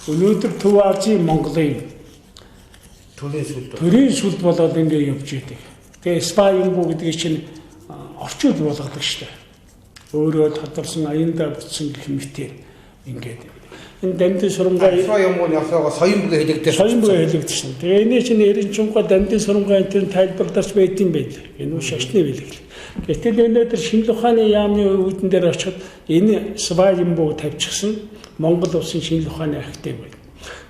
Өнөөдөр Төв Азийн Монголын төрийн сүлд болоод ингэ явж идэг. Тэгээ Спаямбу гэдгийг чинь орчуул болгодог шүү дээ. Өөрөө тодорсон аяндаа бүтсэн гэх мэтээр ингээд энэ Дамдын сурангай юм уу явсаага соён бүгэ хэлэгдсэн. Соён бүгэ хэлэгдсэн. Тэгээ энэ чинь Эренчунга Дамдын сурангай энэ төр тайлбарлаж байд юм байл. Энэ үү шашны бэлэгдэл. Гэтэл өнөөдөр шинжлэх ухааны яамны үүдэн дээр очиход энэ Сваямбу тавьчихсан Монгол улсын шинжлэх ухааны академи байна.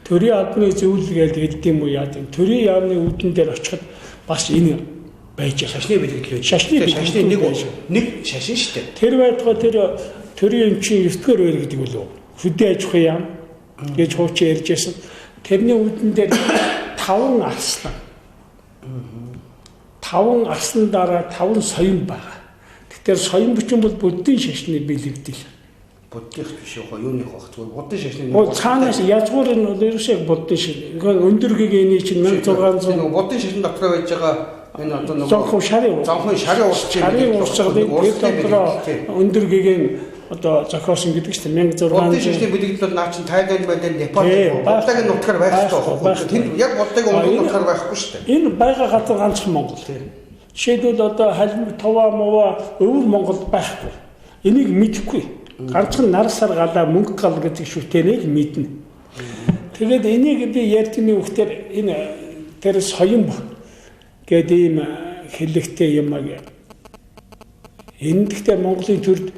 Төрийн албаны зөвлөл гэж хэлдэг юм уу яа гэм. Төрийн яамны үүдэн дээр очиход бас энэ байж байгаа. Шашны бэлэгдэл. Шашны нэг шашин шүү дээ. Тэр байтугай тэр төрийн эмчийн 9-р үер гэдэг үлээ. Хөдөө аж ахуйн яам гэж хуучин ярьж байсан. Тэрний үүдэн дээр 5 арслан. 5 арслан дараа 5 соён байгаа. Тэгэхээр соён бүчин бол буддын шашны бэлэгдэл. Буддынх биш үү? Юуных байх зүгээр буддын шашны нэг. Цаанаас язгуур нь бол ерөөсөө буддын шашин. Өндөр гэгээний чинь 1600 буддын шашин дотор байж байгаа энэ одоо нөгөө зонхон шарын урсч тэр дотроо өндөр гэгээн одоо зохиосон гэдэг чинь 1600 буддын шашны бэлэгдэл бол наа чин Тайланд байлаа Непал буддагийн нутгаар байх хэрэгтэй байхгүй. Тэнд яг буддагийн өмнө нутгаар байхгүй шүү дээ. Энэ байгаа газар ганцхан Монгол. Жишээлбэл одоо Халимг, Тува, Мува өвөр Монгол байхгүй. Энийг мэдэхгүй. Ганцхан нар сар галаа мөнгө гал гэдэг шүтээнийг мэднэ. Тэгээд энийг би ярьдны үгээр энэ тэр соён гэдэг ийм хэллэгтэй юм аа. Энэ гэхдээ Монголын төрд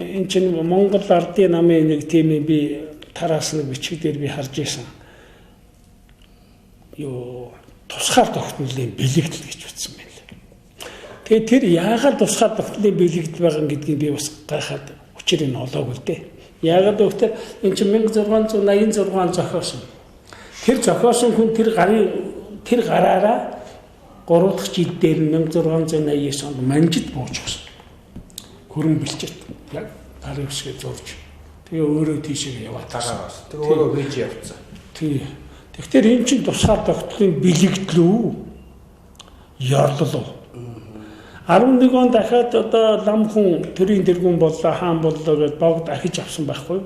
энэ чинь Монгол ардын намын нэг тийм би тараас нэг бичиг дээр би харж исэн. Юу тусгаар тогтнолын бэлэгдэл гэж утсан байна лээ. Тэгээд тэр яагаад тусгаар тогтнолын бэлэгдэл байгаа гэдгийг би бас гайхаад учрыг нь олоогүй л дээ. Яагаад гэвэл энэ чинь 1686 он зохиосон. Тэр зохиосон хүн тэр гарын тэр гараараа 3 дахь жил дээр 1689 онд Манжид бууж өгсөн. Хөрөн бэлчээд яг гарын үсгээ зурж. Тэгээ өөрөө тийшээ яваад байгаа бас. Тэгээ өөрөө вэж явцсан. Тий. Тэгэхээр энэ чинь тусгаар тогтнолын бэлэгдэл үү? Ёрлол уу? 11 он дахиад одоо лам хүн төрийн тэргүүн боллоо, хаан боллоо гэдээ богд ахиж авсан байхгүй.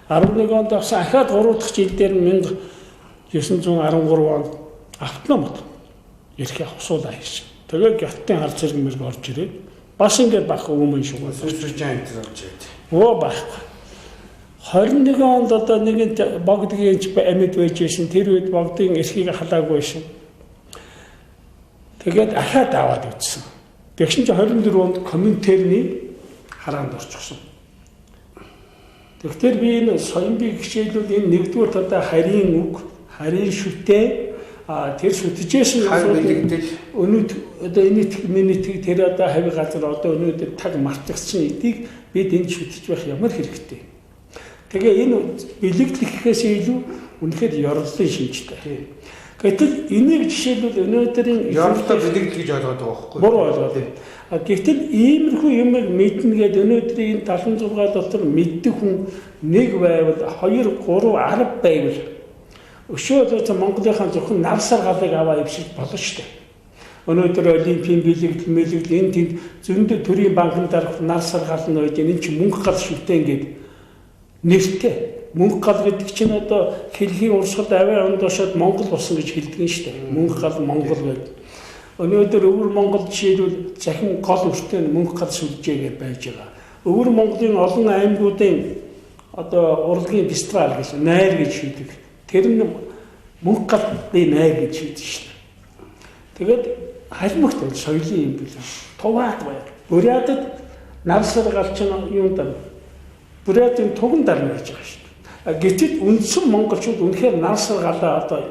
11 онд авсан ахаад 3 дахь жил дээр 1913 онд автономод эрхээ хусуулаа хийсэн. Тэгээ гятын хар зэрэг мэрэг орж ирээд бас ингээд байхгүй өмнө шугал сүржэн энэ орж ирээд. Өө байхгүй. 21 онд одоо нэгэнт богдгийн амьд байж байсан. Тэр үед богдын эрхийг халаагүй байсан. Тэгээд ахаад аваад үтсэн. Тэгсэн чинь 24 онд Коминтерний хараанд орчихсон. Тэгэхээр би энэ соёнбыг хичээлүүд энэ нэгдүгээр одоо харийн үг, харийн шүтээ тэр шүтжсэн бэлэгдэл өнөөд одоо энэ минутыг тэр одоо хавь газар одоо өнөөдөр таг мартагдсан эдийг бид энд шүтэж байх ямар хэрэгтэй. Тэгээ энэ бэлэгдэл гэхээс илүү үнэхээр ёрлолын шинжтэй. Гэтэл энийг жишээлбэл өнөөдрийн ёрлолтой бэлэгдэл гэж ойлгоод байгаа байхгүй юу? Буруу ойлгоод байна. Гэтэл иймэрхүү юмыг мэднэ гээд өнөөдрийн энэ 76 дотор мэддэг хүн нэг байвал 2 3 10 байвал өшөө одоо Монголынхаа зөвхөн нар сар галыг аваа ившиж болно шүү дээ. Өнөөдөр олимпийн бэлэгдэл мэлэгдэл энэ тэнд зөндөө төрийн банкнд дарах нар сар гал нь байж энэ чинь мөнгө гал шүтэн гээд нэртэй. Мөнгө гал гэдэг чинь одоо хэлхийн урсгал авиа онд ошоод Монгол болсон гэж хэлдэг нь шүү дээ. Мөнгө гал Монгол гэдэг. Өнөөдөр өвөр Монгол жишээлбэл захин гол өртөө мөнгө гал сүлжээгээд байж байгаа. Өвөр Монголын олон аймагуудын одоо урлагийн фестивал гэж найр гэж шийдэг. Тэр нь мөнгө галын найр гэж шийдэг шүү дээ. Тэгээд халимагт бол соёлын юм билээ. Туваат байг. Бурятад нар сар гал чинь юунд Бурятын туган дарна гэж байгаа шүү дээ. Гэтэл үндсэн монголчууд үнэхээр нар сар галаа одоо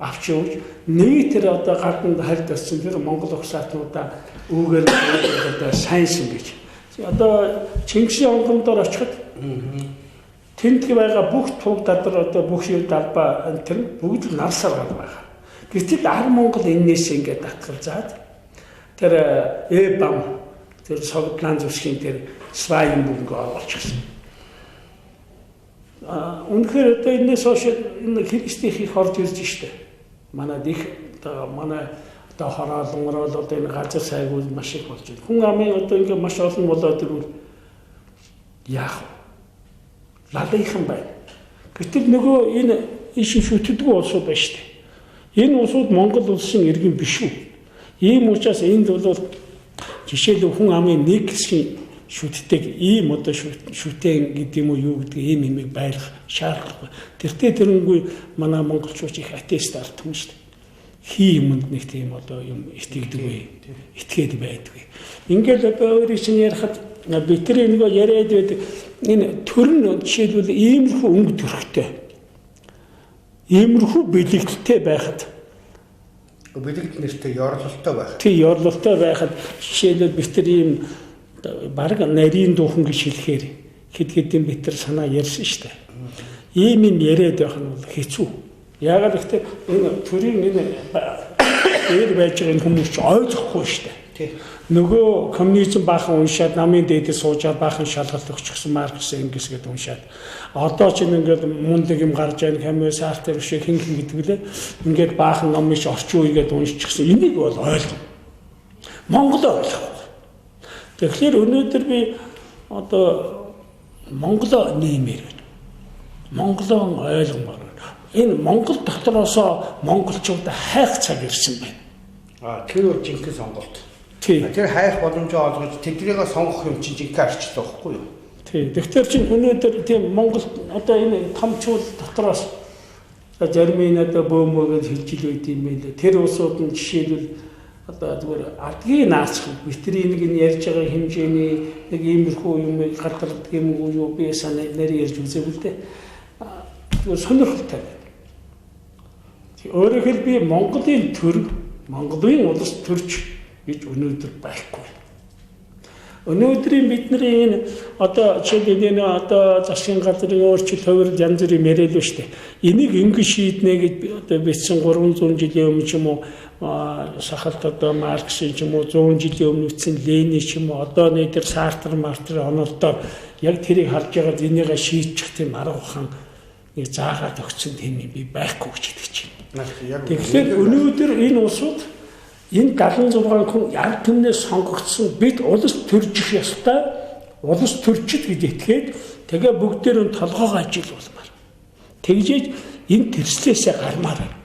авч явж нэг тэр одоо гаднанд харьд очсон тэр монгол угсаатнуудаа үүгээр одоо сайнсан гэж. Одоо Чингисийн онгондоор очиход тэнд байгаа бүх туг дадар одоо бүх юу далбаа энэ тэр бүгд л нар сар гал байгаа. Гэтэл ар Монгол энэс ингээд татгалзаад тэр Эбам тэр Согдлан зүсгийн тэр Свайн бүнг олчихсон. Үнэхээр одоо энэс хойш энэ христийн их орж ирж штэ. Манад их одоо манай одоо хороол мороол одоо энэ газар сайгуул маш их болж байна. Хүн амын одоо ингээ маш олон болоод ирвэл яах вэ? Лалынхан байна. Гэтэл нөгөө энэ иш шүтдэггүй улсууд байна штэ. Энэ улсууд Монгол улсын иргэн биш үү? Ийм учраас энд бол жишээлбэл хүн амын нэг хэсгийн шүтдэг ийм одоо шүтэн гэдэг юм уу юу гэдэг ийм юмыг байлгах шаардлагагүй. Тэртээ тэрнгүй манай монголчууд их атеист ард түмэн шүү дээ. Хий юмд нэг тийм одоо юм итгэдэггүй, итгээд байдгүй. Ингээл одоо өөрийн чинь ярихад бидний нөгөө яриад байдаг энэ төр нь жишээлбэл иймэрхүү өнгө төрхтэй, иймэрхүү бэлэгдэлтэй байхад бэлэгдэл нэртэй ёрлолтой байх. Тий, ёрлолтой байхад жишээлбэл бид нар ийм бараг нарийн дуухан гэж хэлэхээр хэд хэдэн бид нар санаа ярьсан шүү дээ. Ийм юм яриад байх нь бол хэцүү. Яагаад гэвэл энэ төрийн энэ дээр байж байгаа энэ хүмүүс ч ойлгохгүй шүү дээ. Тий. Нөгөө коммунизм баахан уншаад намын дээдээ суужаад баахан шалгалт өгчихсөн Маркс, Энгельс гэдээ уншаад одоо ч ингээд мундаг юм гарч айн Камю, Сартр шиг хин хин гэдэг лээ. Ингээд баахан ном иш орчин үегээд уншчихсан. Энийг бол ойлгоо. Монгол ойлгохгүй. Тэгэхээр өнөөдөр би одоо Монголоо нэмэр байна. Монголоо ойлгомоор байна. Энэ Монгол дотроосоо монголчуудаа хайх цаг ирсэн байна. Аа, тэр бол жинхэнэ сонголт. Тий. Тэр хайх боломжоо олгож тэднийгээ сонгох юм чинь жинхэнэ арчлаа байхгүй юу? Тий. Тэгэхээр чинь өнөөдөр тийм Монгол одоо энэ томчуул дотроос зарим энэ одоо бөөмөө гэж хэлж ил байд юм байлээ. Тэр улсууд нь жишээлбэл одоо зүгээр адгийн наацх бидний нэг энэ ярьж байгаа хэмжээний нэг иймэрхүү юм гадардаг юм уу юу би санаа нэр ярьж үзээгүй л дээ. Зүгээр сонирхолтой байна. Өөрөөр хэлбэл би Монголын төр, Монголын улс төрч гэж өнөөдөр байхгүй. Өнөөдрийн бидний энэ одоо жишээлбэл энэ одоо засгийн газрын өөрчлөлт хувирал янз бүрийн яриад л шүү дээ. Энийг ингэж шийднэ гэж одоо бичсэн 300 жилийн өмнө ч юм уу сахалт одоо Марксын ч юм уу 100 жилийн өмнө бичсэн Ленин ч юм уу одоо нэг тэр Сартр, Мартр онолдоор яг тэрийг харж байгаад энийгээ шийдчих тийм арга ухаан нэг заагаад өгсөн тийм юм би байхгүй гэж хэлж байна. Тэгэхээр өнөөдөр энэ улсууд энэ 76 хүн ард түмнээс сонгогдсон бид улс төржих ёстой, улс төрчид гэж итгээд тэгээ бүгдээр нь толгоогоо ажилуулмаар. Тэгжээж энэ тэрслээсээ гармаар байна.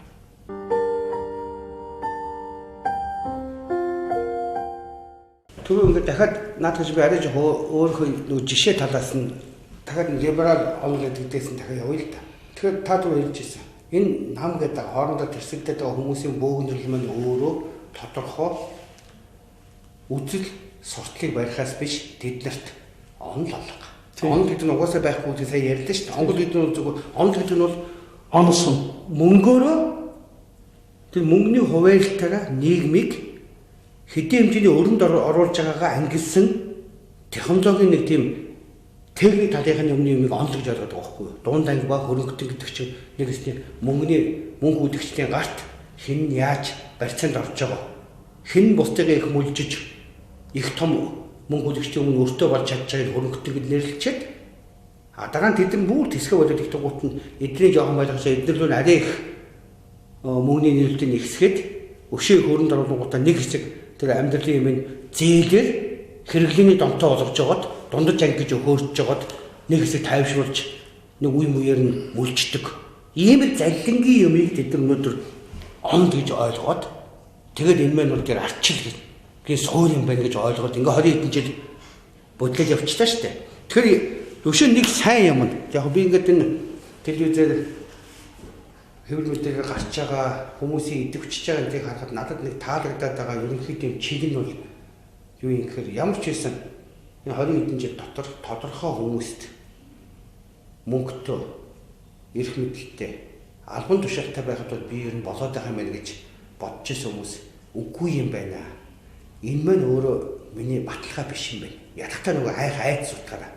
Түрүү ингээд дахиад наадах би арай жоох өөрийнхөө нөгөө жишээ талаас нь дахиад либерал онол гэдэгдээс нь дахиад явъя л та. Тэгэхээр та түрүү хэлж ирсэн. Энэ нам гэдэг хоорондоо тэрсэгдээд байгаа хүмүүсийн бөөгнөрөл маань өөрөө тодорхой үзэл суртлыг барихаас биш тэднэрт онол алга. Онол гэдэг нь угаасаа байхгүй гэж сая ярьлаа шүү дээ. Онол гэдэг нь зөвхөн онол гэдэг нь бол оносон мөнгөөрөө тэр мөнгөний хуваарлтаараа нийгмийг хэдийн хэмжээний өрөнд оруулж байгаагаа ангилсан технологийн нэг тийм техник талынхын юмны юмыг онол гэж ойлгоод байгаа байхгүй юу? Дунд анги ба хөрөнгөтөн гэдэг чинь нэг хэсний мөнгөний мөнгө үдгчдийн гарт хэн нь яаж барьцаанд орж байгаа, хэн бусдыгаа их мүлжиж их том мөнгө үдгчдийн өмнө өртөө болж чадж байгааг хөрөнгөтөн гэж нэрлэлчихэд а дараа нь тэд нар бүр тэсгэ болоод их тугуут нь эдний жоохон ойлгосоо эднэр лөө арай их мөнгөний нэрвэлтийг ихсгээд өшөө хөрөнд оруулангуудаа нэг хэсэг тэр амьдралын юм зээлээр хэрэглээний донтоо болгож жагаад дундаж анги гэж хөөрч жагаад нэг хэсэг тайвшруулж нэг үе мууяар нь мүлждэг. Ийм л заллингийн юмыг тэд нар өнөөдөр онд гэж ойлгоод тэгээд энэ маань бол тэр арчил гэж суур юм байна гэж ойлгоод ингээ 20 хэдэн жил бодлол явчлаа шүү дээ. Тэгэхээр өшөө нэг сайн юм нь яг би ингээд энэ телевизээр хэвлэл мэдээлэл гарч байгаа хүмүүсийн идэвхжиж байгаа гэдгийг харахад надад нэг таалагдаад байгаа ерөнхийдөө юм чиг нь бол юу юм гэхээр ямар ч байсан энэ 20 хэдэн жил дотор тодорхой хүмүүст мөнгөтэй эрх мэдэлтэй албан тушаалтай байхад бол би ер нь болоод байгаа юм байна гэж бодож исэн хүмүүс үгүй юм байна. Энэ маань өөрөө миний баталгаа биш юм байна. Ятгахтаа нөгөө айх айц утгаараа.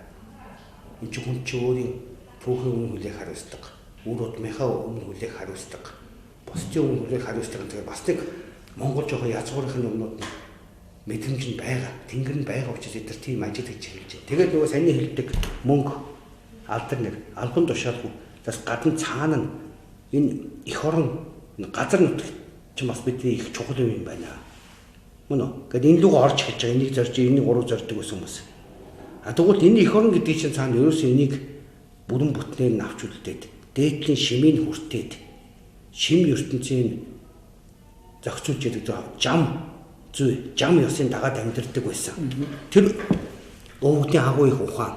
Энэ чинь хүн чинь өөрийн түүхийн өмнө хүлээх хариуцлага, үр удмынхаа өмнө хүлээх хариуцлага, бусдын өмнө хүлээх хариуцлага гэдэг бас нэг Монгол жоохон язгуурын юмнууд нь мэдрэмж нь байгаа, тэнгэр нь байгаа учраас эдгээр тийм ажил гэж хэлж байна. Тэгээд нөгөө саяны хэлдэг мөнгө, алдар нэр, албан тушаалгүй бас гадна цаана нь энэ эх орон энэ газар нутаг чинь бас бидний их чухал юм байна. Мөн үү? Гэт энэ луг орж эхэлж байгаа. Энийг зорж, энийг гурав зорддог гэсэн хүмүүс. А тэгвэл энэ эх орон гэдгийг чинь цаана ерөөсөө энийг бүрэн бүтнээр нь авч үлдээд, дээдлийн шимийг хүртээд, шим ертөнцийн зохицуулж яадаг жам зүй, жам ёсын дагаад амьдардаг байсан. Тэр Өвгдийн агуу их ухаан,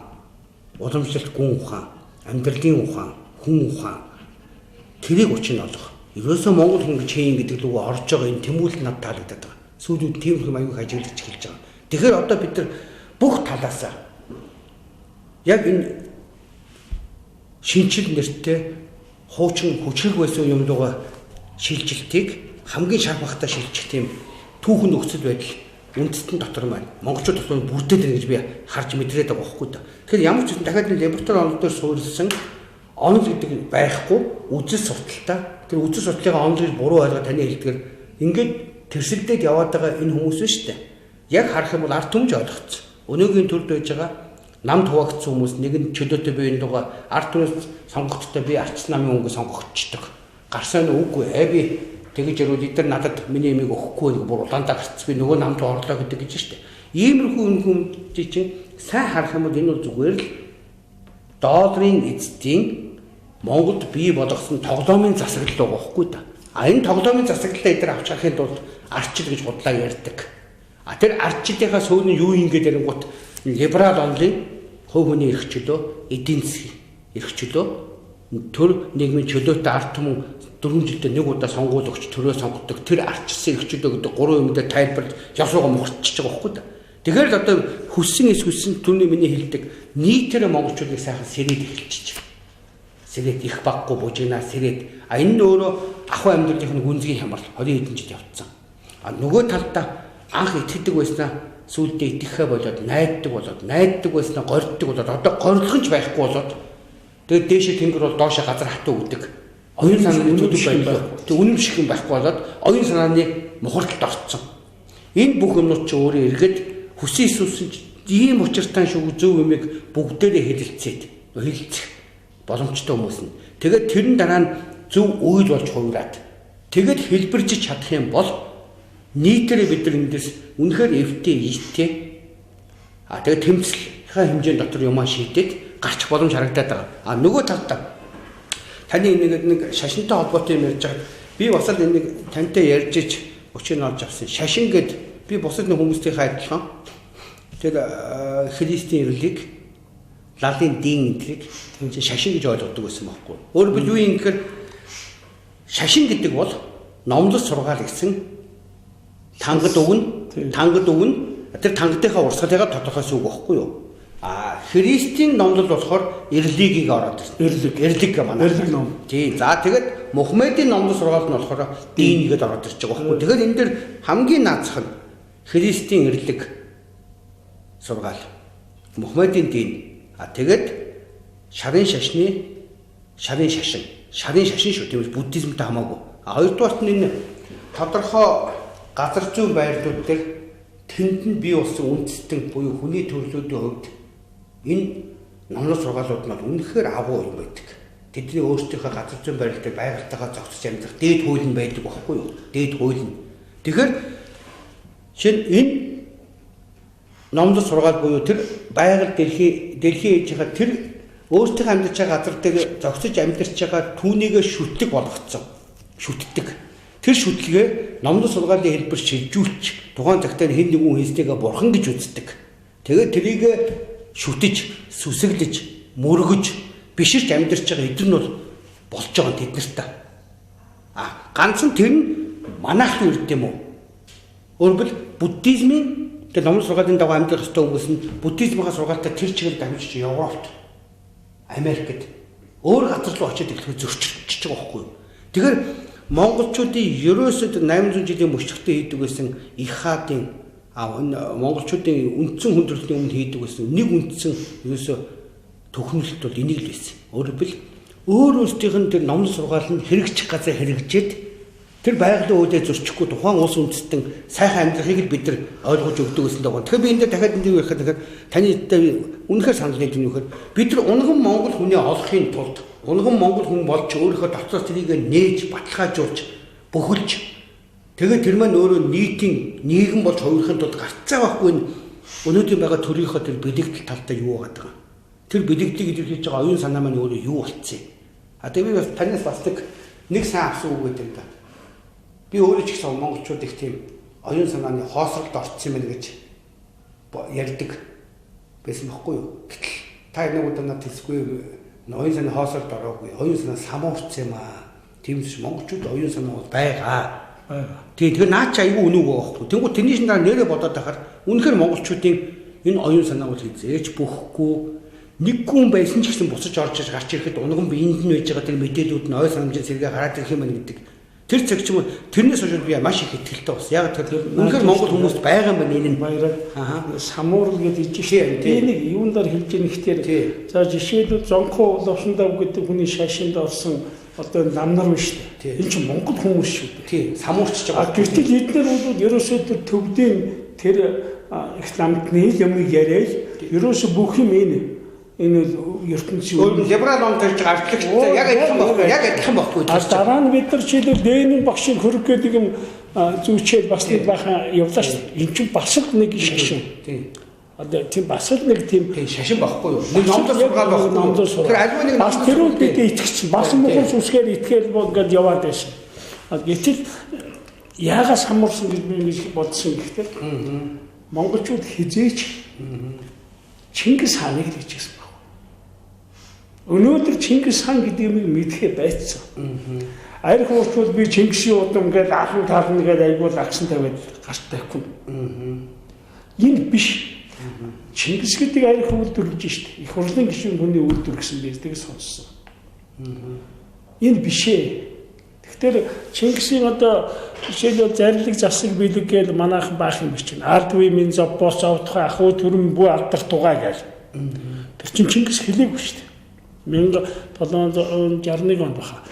уламжлалт гүн ухаан, амьдралын ухаан, хүн ухаан тэрийг учир нь олох. Ерөөсөө Монгол хүн гэж хийн гэдэг лүгөө орж байгаа энэ тэмүүлэл над таалагдаад байгаа. Сүүлүүд тийм юм аюух ажиглаж эхэлж байгаа. Тэгэхээр одоо бид нар бүх талаасаа яг энэ шинжил нэртэй хуучин хүчрэг байсан юм руугаа шилжилтийг хамгийн шар бахтай шилжих тийм түүхэн нөхцөл байдал үндэстэн дотор маань монголчууд дотор бүрдээд байна гэж би харж мэдрээд байгаа байхгүй да. Тэгэхээр ямар ч зүйл дахиад энэ лаборатори онол дээр суурилсан онол гэдэг байхгүй үзэл сурталтай. Тэр үзэл суртлыг онол гэж буруу ойлгоод таны хэлдгээр ингээд тэрсэлдээд яваад байгаа энэ хүмүүс нь шүү дээ. Яг харах юм бол ард түмж ойлгоцсон. Өнөөгийн төрд байж байгаа намд хуваагдсан хүмүүс нэг нь чөлөөтэй би энэ дугаа ард түмээс сонгогдтой би арч намын өнгө сонгогдчихдог. Гарсан нь үгүй би тэгэж ярил эдгээр надад миний ямиг өгөхгүй нэг бүр улаантаа гарц би нөгөө намд орлоо гэдэг гэж штэ. Иймэрхүү хүмүүс чинь сайн харах юм бол энэ бол зүгээр л долларын эзэдийн Монголд бий болгосон тоглоомын засаглал байгаа байхгүй да. А энэ тоглоомын засаглалаа эдгээр авч гарахын тулд арчил гэж худлаа ярьдаг. А тэр арчилынхаа суур нь юу юм гээд ярингуут либерал онлын хувь хүний эрх чөлөө, эдийн засгийн эрх чөлөө, төр нийгмийн чөлөөтэй ард түмэн 4 жилдээ нэг удаа сонгуул өгч төрөө сонгодог тэр арчилсан эрх чөлөө гэдэг гурван юм дээр тайлбарлаж ёсоогоо мухарчиж байгаа байхгүй да. Тэгэхээр л одоо хүссэн эс хүссэн түүний миний хэлдэг нийтээр монголчуудыг сайхан сэрээд эхэлчихэж. Сэрээд их баггүй бужигнаа сэрээд. А энэ нь өөрөө ахуй амьдралын гүнзгий хямрал 20 хэдэн жил явцсан. А нөгөө талдаа анх итгэдэг байснаа сүүлдээ итгэхээ болоод найддаг болоод найддаг байснаа горьддог болоод одоо горилгонч байхгүй болоод тэгээд дээшээ тэнгэр бол доошоо газар хатуу өгдөг. Оюун санааны төлөв байхгүй. Тэг үнэмших юм байхгүй болоод оюун санааны мухарталд орцсон. Энэ бүх юмнууд чи өөрөө эргээд хүссэн Иесус нь ийм учиртай шүү зөв юмыг бүгдээрээ хэлэлцээд хэлэлцэх боломжтой хүмүүс нь. Тэгээд тэрэн дараа нь зөв үйл болж хувираад тэгээд хэлбэржиж чадах юм бол нийтээрээ бид нар эндээс үнэхээр эвтэй ийтэй а тэгээд тэмцэлийнхаа хэмжээнд дотор юмаа шийдээд гарчих боломж харагдаад байгаа. А нөгөө талдаа таны нэг шашинтай холбоотой юм ярьж байхад би бас л нэг тантай ярьж ич учир нь олж авсан. Шашин гэд би бусад нэг хүмүүсийнхээ адилхан тэр христийн ирлийг лалын дин энтрийг шашин гэж ойлгодог байсан байхгүй. Өөрөөр юу юм гэхээр шашин гэдэг бол номлол сургаал гэсэн тангад өгнө, тангад өгнө. Тэр тангадынхаа урсгалыгаа тодорхойлсон үг байхгүй юу? А христийн номлол болохоор ирлигийг ороод ирсэн. Ирлиг, ирлиг манай. Ирлиг ном. Тийм. За тэгээд Мухаммедийн номлол сургаал нь болохоор дин гээд ороод ирж байгаа байхгүй. Тэгэхээр энэ дэр хамгийн наацх нь христийн ирлиг сургаал. Мухаммедийн дин. А тэгээд шарын шашны шарын шашин. Шарын шашин шүү. Тийм үү? Буддизмтай хамаагүй. А хоёрдугаарт нь энэ тодорхой газар зүйн байрлууд дээр тэнд нь бий болсон үндэстэн буюу хүний төрлүүдийн хувьд энэ номлол сургаалууд нь үнэхээр агуу юм байдаг. Тэдний өөрсдийнхөө газар зүйн байрлал дээр байгальтайгаа зохицож амьдрах дээд хууль нь байдаг байхгүй юу? Дээд хууль нь. Тэгэхээр шинэ энэ номлол сургаал буюу тэр байгаль дэлхий ээжийнхаа тэр өөрсдийнхөө амьдарч байгаа газар дээр зохицож амьдарч байгаа түүнийгээ шүтлэг болгоцсон. Шүтдэг. Тэр шүтлгээ номлол сургаалын хэлбэр шилжүүлж тухайн цагтаа хэн нэгэн хийстэйгээ бурхан гэж үздэг. Тэгээд тэрийг шүтэж, сүсэглэж, мөргөж, биширч амьдарч байгаа эдгээр нь бол болж байгаа тэднэрт. А ганцхан тэр нь манайх руу ирд юм уу? Өөрөөр буддизмын тэр номлол сургаалын дагуу амьдрах ёстой хүмүүс нь буддизмынхаа сургаалтай тэр чигээр дамжиж Европт, Америкт өөр газар руу очиод эхлэхэд зөрчилдөж байгаа байхгүй юу? Тэгэхээр монголчуудын ерөөсөө 800 жилийн мөчлөгтэй хийдэг байсан их хаадын монголчуудын үндсэн хүндрэлтийн өмнө хийдэг байсан нэг үндсэн ерөөсөө төхнөлт бол энийг л байсан. Өөрөөр хэлбэл өөр өөрсдийнх нь тэр номлол сургаал нь хэрэгжих газар хэрэгжээд тэр байгалийн үүдээ зөрчихгүй тухайн улс үндэстэн сайхан амьдрахыг л бид нар ойлгож өгдөг гэсэн даа. Тэгэхээр би энэ дээр дахиад энэ ярих тэгэхээр таны үнэхээр санал нийлэх нь юу гэхээр бид нар унган монгол хүний олохын тулд унган монгол хүн болж өөрийнхөө дотроос тэрийг нээж баталгаажуулж бөхөлж тэгээд тэр маань өөрөө нийтийн нийгэм болж хувирахын тулд гарцаа байхгүй энэ өнөөдрийн байгаа төрийнхөө тэр бэлэгдэл талдаа юу байгаа юм. Тэр бэлэгдлийг илэрхийлж байгаа оюун санаа маань өөрөө юу болцсон юм. А тэгээд би бас танаас бас нэг сайн авсан үг гэдэг юм да. Би өөрөө ч гэсэн монголчууд их тийм оюун санааны хоосролд орсон юм байна гэж ярьдаг. Байсан бохгүй юу? Гэтэл та нэг удаа надад хэлсгүй оюун санаа хоосорд ороогүй. Оюун санаа самуурц юм аа. Тиймээс монголчууд оюун санаа бол байгаа. Тий, тэгэхээр наа чи айгүй үнэгүй байгаа байхгүй. Тэнгүү тэрний шин дараа нэрээ бодоод байхаар үнэхээр монголчуудын энэ оюун санаа бол хизээч бүхгүй нэг гүн байсан ч гэсэн буцаж орж иж гарч ирэхэд унган биеинд нь байж байгаа тэр мэдээлүүд нь ой санамжийн сэргээ гараад ирэх юм байна гэдэг. Тэр цаг ч юм уу тэрнээс хойш би маш их итгэлтэй болсон. Яг тэр үнэхээр монгол хүмүүст байгаа юм байна энэ нь. Баяраг самуурл гэж ижиж шээ. Би нэг юун дээр хэлж ийн ихтер. За жишээлбэл Зонхоо Лувсандав гэдэг хүний шашинд орсон одоо нам нар биш үү? Энэ чинь монгол хүмүүс шүү дээ. Тий, самуурчж байгаа. Гэтэл эднэр бол ерөөсөө тэр төвдийн тэр их намтны юмыг яриад ерөөсөө бүх юм энэ бол ертөнцийн өөр либерал ном тарьж байгаа арчлагчтай яг адилхан байхгүй. Яг адилхан байхгүй. Дараа нь бид нар жишээлбэл Ленин багшийн хөрөг гэдэг юм зүүчээд бас нэг бахан явлаа шүү дээ. Энэ чинь бас л нэг шашин. Тий. Одоо тийм бас л нэг тийм шашин байхгүй юу? Нэг номдор сургаал байхгүй. Номдор сургаал. Тэр альва нэг бас тэрүүд бид итгэсэн. Бас мухал сүсгээр итгээл ингээд яваад байсан. Гэтэл яагаас самуурсан гэж би ингэж бодсон гэхдээ монголчууд хизээч Чингис хааныг л ичсэн баг. Өнөөдөр Чингис хаан гэдэг юмыг мэдхээ байцсан. Арх уурчвал би Чингисийн удам гээд алан тална гээд айгуул агсан тавиад гарт тавихгүй. Энэ биш. Чингис гэдэг арх үйлдвэрлэж штт. Их хурлын гишүүн хүний үйлдвэр гэсэн би тэг сонссон. Энэ биш ээ. Тэгэхээр Чингисийн одоо жишээлбэл зарлиг засаг бэлэг гээл манайхан баах юм биш чинь. Ард үе минь зовбоос зовдох ах уу төрөн бүү алдарт тугаа гээл. Тэр чинь Чингис хэлээгүй шүү дээ. 1761 онд баха.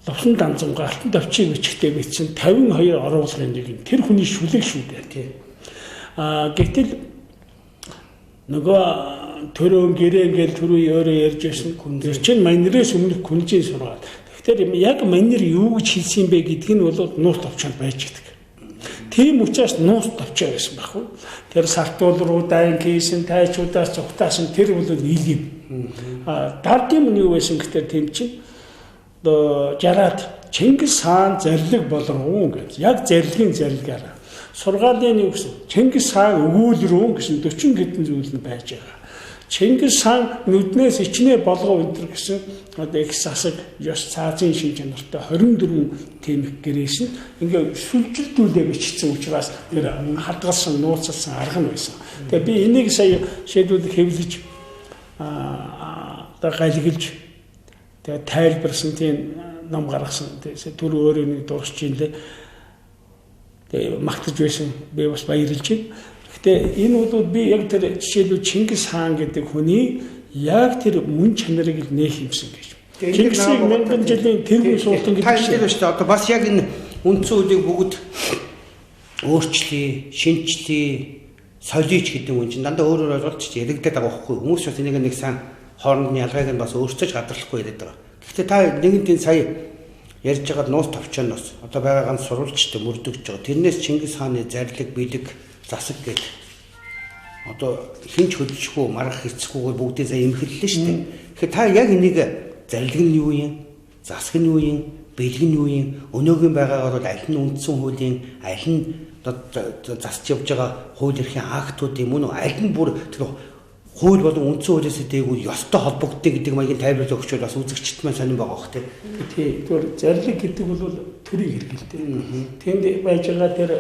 Лувсан данзангаа алтан товчийг бичгтээ бичсэн 52 оруулгын нэг юм. Тэр хүний шүлэг шүү дээ. Тий. Гэтэл нөгөө төрөөн гэрээ гээл түрүү өөрөө ярьж байсан. Тэр чинь манерээс өмнөх күнжийн сургаал. Тэгэхээр яг манер юу гэж хэлсэн бэ гэдг нь бол нууц товчонд байж идэг. Тийм учраас нууц товчоо байсан байхгүй. Тэр сартуул руу дайн хийсэн, тайчуудаас цугтаасан тэр бол ил юм. Дард юм нь юу байсан гэхээр тийм чинь одоо 60-аад Чингис хаан зарлиг болроо гэж. Яг зарлагын зарлагаараа. Сургаалын юу гэсэн? Чингис хаан өгөөлрөө гэсэн 40 хэдэн зүйл нь байж байгаа. Чингис хаан нүднээс ичнэ болгоо өнтер гэсэн одоо их засаг ёс цаазын шин чанартай 24 тийм их гэрээс нь ингээ сүлжилдүүлээ бичсэн учраас тэр хадгалсан нууцлсан арга нь байсан. Тэгээ би энийг сая жишээлбэл хэвлэж одоо галиглж тэгээ тайлбарсан тийм ном гаргасан. Тэр өөрөө нэг дурсч юм лээ. Тэгээ магтаж байсан. Би бас баярлж байна. Гэхдээ энэ бол би яг тэр жишээлбэл Чингис хаан гэдэг хүний яг тэр мөн чанарыг л нээх юмсан гэж. Чингисийг мянган жилийн тэргүүн суултан гэдэг чинь шүү дээ. Одоо бас яг энэ үндсэн хуулийг бүгд өөрчлөе, шинчлэе, солиоч гэдэг юм чинь дандаа өөрөөр ойлголт ч яригдаад байгаа байхгүй. Хүмүүс бас энийг нэг сан хооронд нь ялгааг нь бас өөрчилж гадарлахгүй яриад байгаа. Гэхдээ та нэгэн тийм сая ярьж байгаа нууц товчооноос одоо байгаа ганц сурвалжтай мөрдөгж байгаа. Тэрнээс Чингис хааны зарлиг, бэлэг, засаг гэдэг одоо хинч хөдөлшгүй маргах хэцүүгээр бүгдээ сая эмхэллээ шүү дээ. Тэгэхээр та яг энийг зарлиг нь юу юм, засаг нь юу юм, бэлэг нь юу юм, өнөөгийн байгаагаар бол аль нь үндсэн хуулийн, аль нь засч явж байгаа хууль эрхийн актууд юм уу, аль нь бүр тэр хууль болон үндсэн хуулиас дээгүүр ёстой холбогддог гэдэг маягийн тайлбарлаж өгчвөл бас үзэгчд маань сонирн байгаа бох тий. Тий. Тэр зарлиг гэдэг бол төрийн хэрэгэлтэй. Тэнд байж байгаа тэр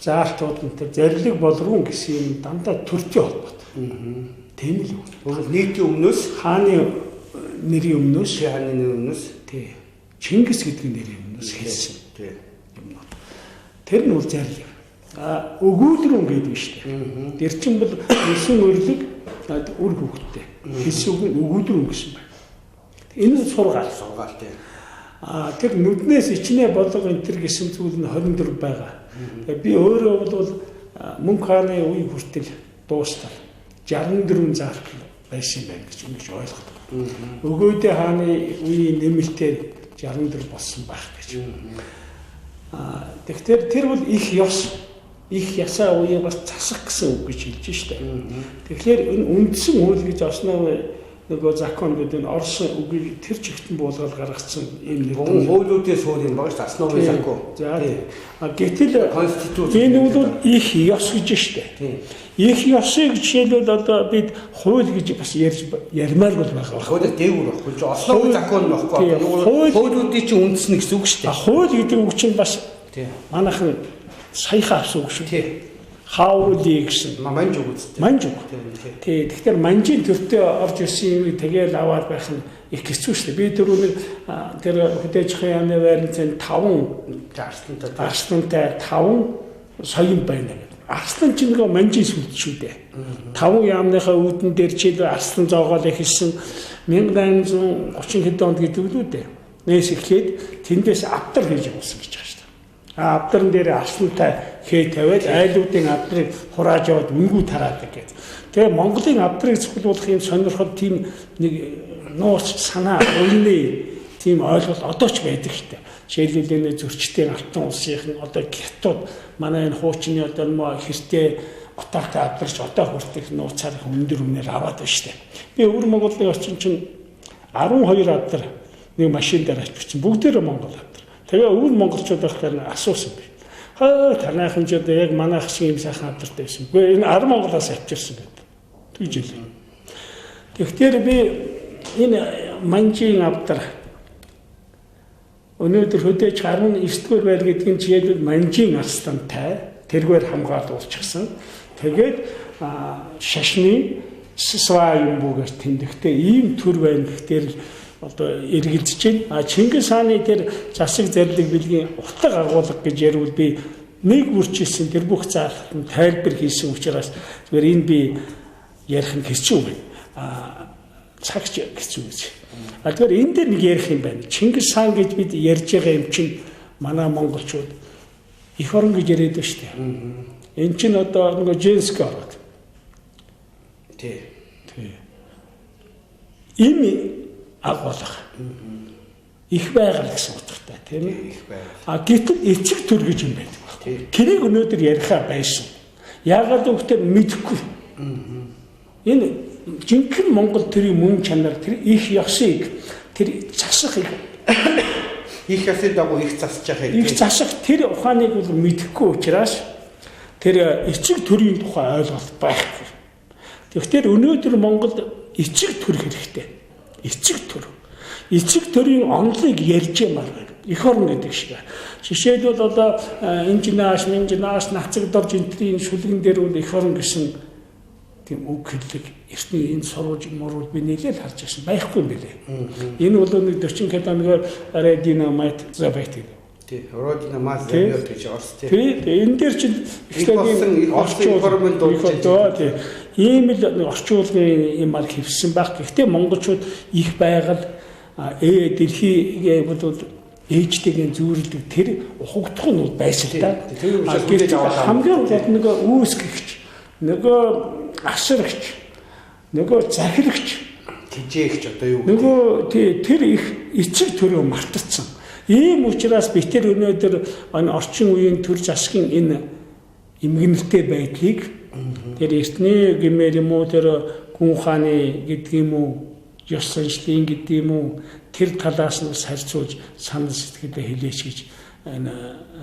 заалтууд нь тэр зарлиг болруу гэсэн юм дандаа төртэй холбоотой. Тийм л үү. Өөрөөр нийтийн өмнөөс хааны нэрийн өмнөөс хааны нэрийн өмнөөс тий. Чингис гэдэг нэрийн өмнөөс хэлсэн. Тий. Юмнууд. Тэр нь бол зарлиг. Өгүүлрүүн гэдэг нь шүү дээ. Тэр чинь бол өсөн өрлөг үр хөвгттэй. Хэлсэн үг нь өгүүлрүүн гэсэн байна. Энэ нь сургаал. Сургаал тий. Тэр нүднээс ичнэ болго энэ төр гэсэн зүйл нь 24 байгаа. Тэгээ би өөрөө бол мөнх хааны үе хүртэл дуустал 64 заалт байсан юм байна гэж ингэж ойлгодог. Өгөөдөө хааны үеийн нэмэлтээр 64 болсон байх гэж. Тэгэхээр тэр бол их ёс, их ясаа үеийн бас засах гэсэн үг гэж хэлж штэ. Тэгэхээр энэ үндсэн хууль гэж основ нөгөө закон гэдэг нь Орос үгийг тэр чигтэн буулгаад гаргацсан юм нэг хуулиудын суурь юм байгаа шүү дээ. Основын закон. За гэтэл конституц энэ бол их ёс гэж шүү дээ. Их ёсыг жишээлбэл одоо бид хууль гэж бас ярьж ярмаар бол байгаа. Хууль дээгүүр байхгүй. Основын закон байхгүй. Хуулиудын чинь үндэс нь гэсэн үг шүү дээ. Хууль гэдэг үг чинь бас манайхан саяхан авсан үг шүү. Хаули гэсэн. Манж үг үстэй. Манж үг. Тий. Тэгэхээр манжийн төртөө орж ирсэн юмыг тэгээл аваад байх нь их хэцүү шүү дээ. Би түрүү нэг тэр хөдөөж яамны байрны 5 арслантай 5 соён байна гэдэг. Арслан чинь нөгөө манжийн сүлд шүү дээ. 5 яамныхаа үүдэн дээр чийлээ арслан зоогоол эхэлсэн 1830 хэдэн онд гэдэг лүү дээ. Нээс эхлээд тэндээс авдар хийж явуулсан гэж байгаа шүү дээ. Авдран дээр арслантай хээ тавиад айлуудын авдрыг хурааж яваад үнгүү тараадаг гэдэг. Тэгээ Монголын авдрыг цохилуулах юм сонирхол тийм нэг нууц санаа уйны тийм ойлголт одоо ч байдаг шүү дээ. Жишээлбэл энэ зөрчтэй алтан улсынхан одоо гятууд манай энэ хуучны одоо нөө хэртээ утаатай авдарч одоо хүртэх нууцаар өндөр өмнөр аваад байна шүү дээ. Би өвөр Монголын орчин чинь 12 авдар нэг машин дээр авчирсан. Бүгдээрээ Монгол авдар. Тэгээ өвөр монголчууд байхдаа асуусан би. Хаа танайхан ч одоо яг манайх шиг юм сайхан авдартай байсан. Үгүй энэ 10 Монголоос авчирсан гэдэг. Тэгж хэлээ. Тэгэхээр би энэ манжийн авдар өнөөдөр хөдөөж 19-р байр гэдэг нь жишээлбэл манжийн арслантай тэргээр хамгаалуулчихсан. Тэгээд шашны сва юм бүүгээр тэмдэгтэй ийм төр байна гэхээр одоо эргэлзэж байна. А Чингис хааны тэр засаг зарлиг бэлгийн утга агуулга гэж ярил би нэг бүрчилсэн тэр бүх заалтанд нь тайлбар хийсэн учраас зүгээр энэ би ярих нь хэцүү байна. А цагч хэцүү гэж. А тэгэхээр энэ дээр нэг ярих юм байна. Чингис хаан гэж бид ярьж байгаа юм чинь манай монголчууд эх орон гэж яриад байна шүү дээ. Энэ чинь одоо нөгөө Женск ороод. Тий. Тий. Им агуулга. Их байгаль гэсэн утгатай тийм ээ. Их байгаль. А гэтэл эцэг төр гэж юм байдаг байхгүй. Тэрийг өнөөдөр яриахаа байсан. Яагаад гэвэл мэдэхгүй. Энэ жинхэнэ Монгол төрийн мөн чанар тэр их ёсыг тэр засах их ёсын дагуу их засаж яхаа. Их засах тэр ухааныг бол мэдэхгүй учраас тэр эцэг төрийн тухай ойлголт байхгүй. Тэгэхээр өнөөдөр Монголд эцэг төр хэрэгтэй. Эцэг төр. Эцэг төрийн онолыг ярьж ямаар байна. Эх орон гэдэг шиг. Жишээлбэл одоо инженеаш, минженеаш, нацаг дорж энтрийн шүлгэн дээр бол эх орон гэсэн тийм үг хэллэг эртний энэ сурвалж мурвал би нэлээд харж байсан байхгүй юм билээ. Энэ бол нэг 40 км Родина мать забайт гэдэг. Тий, Родина мать забайт гэж Орос тий. Тий, энэ дээр чинь их болсон их орчуулгын тий. Ийм л нэг орчуулгын юм ар хэвсэн байх. Гэхдээ монголчууд их байгаль дэлхийгээ бол ээжтэйгээ зүүрлдэг тэр ухагдах нь бол байсан л да. Хамгийн гол нөгөө үүсгэгч, нөгөө асрагч, нөгөө захирагч, тэжээгч одоо юу гэдэг нөгөө тий тэр их эцэг төрөө мартагдсан. Ийм учраас би тэр өнөөдөр энэ орчин үеийн төр засгийн энэ эмгэнэлтэй байдлыг тэр эртний гэмээр юм уу тэр гүн хааны гэдэг юм уу ёс заншлын гэдэг юм уу тэр талаас нь бас харьцуулж санал сэтгэлээ хэлээч гэж энэ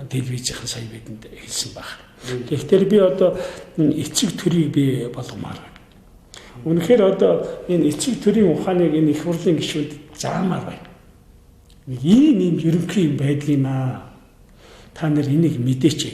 телевизийн сая бидэнд хэлсэн баг. Тэгэхээр би одоо эцэг төрийг би болгомоор байна. Үнэхээр одоо энэ эцэг төрийн ухааныг энэ их хурлын гишүүд заамаар байна. Нэг ийм ийм ерөнхий юм байдгийм аа. Та нар энийг мэдээч.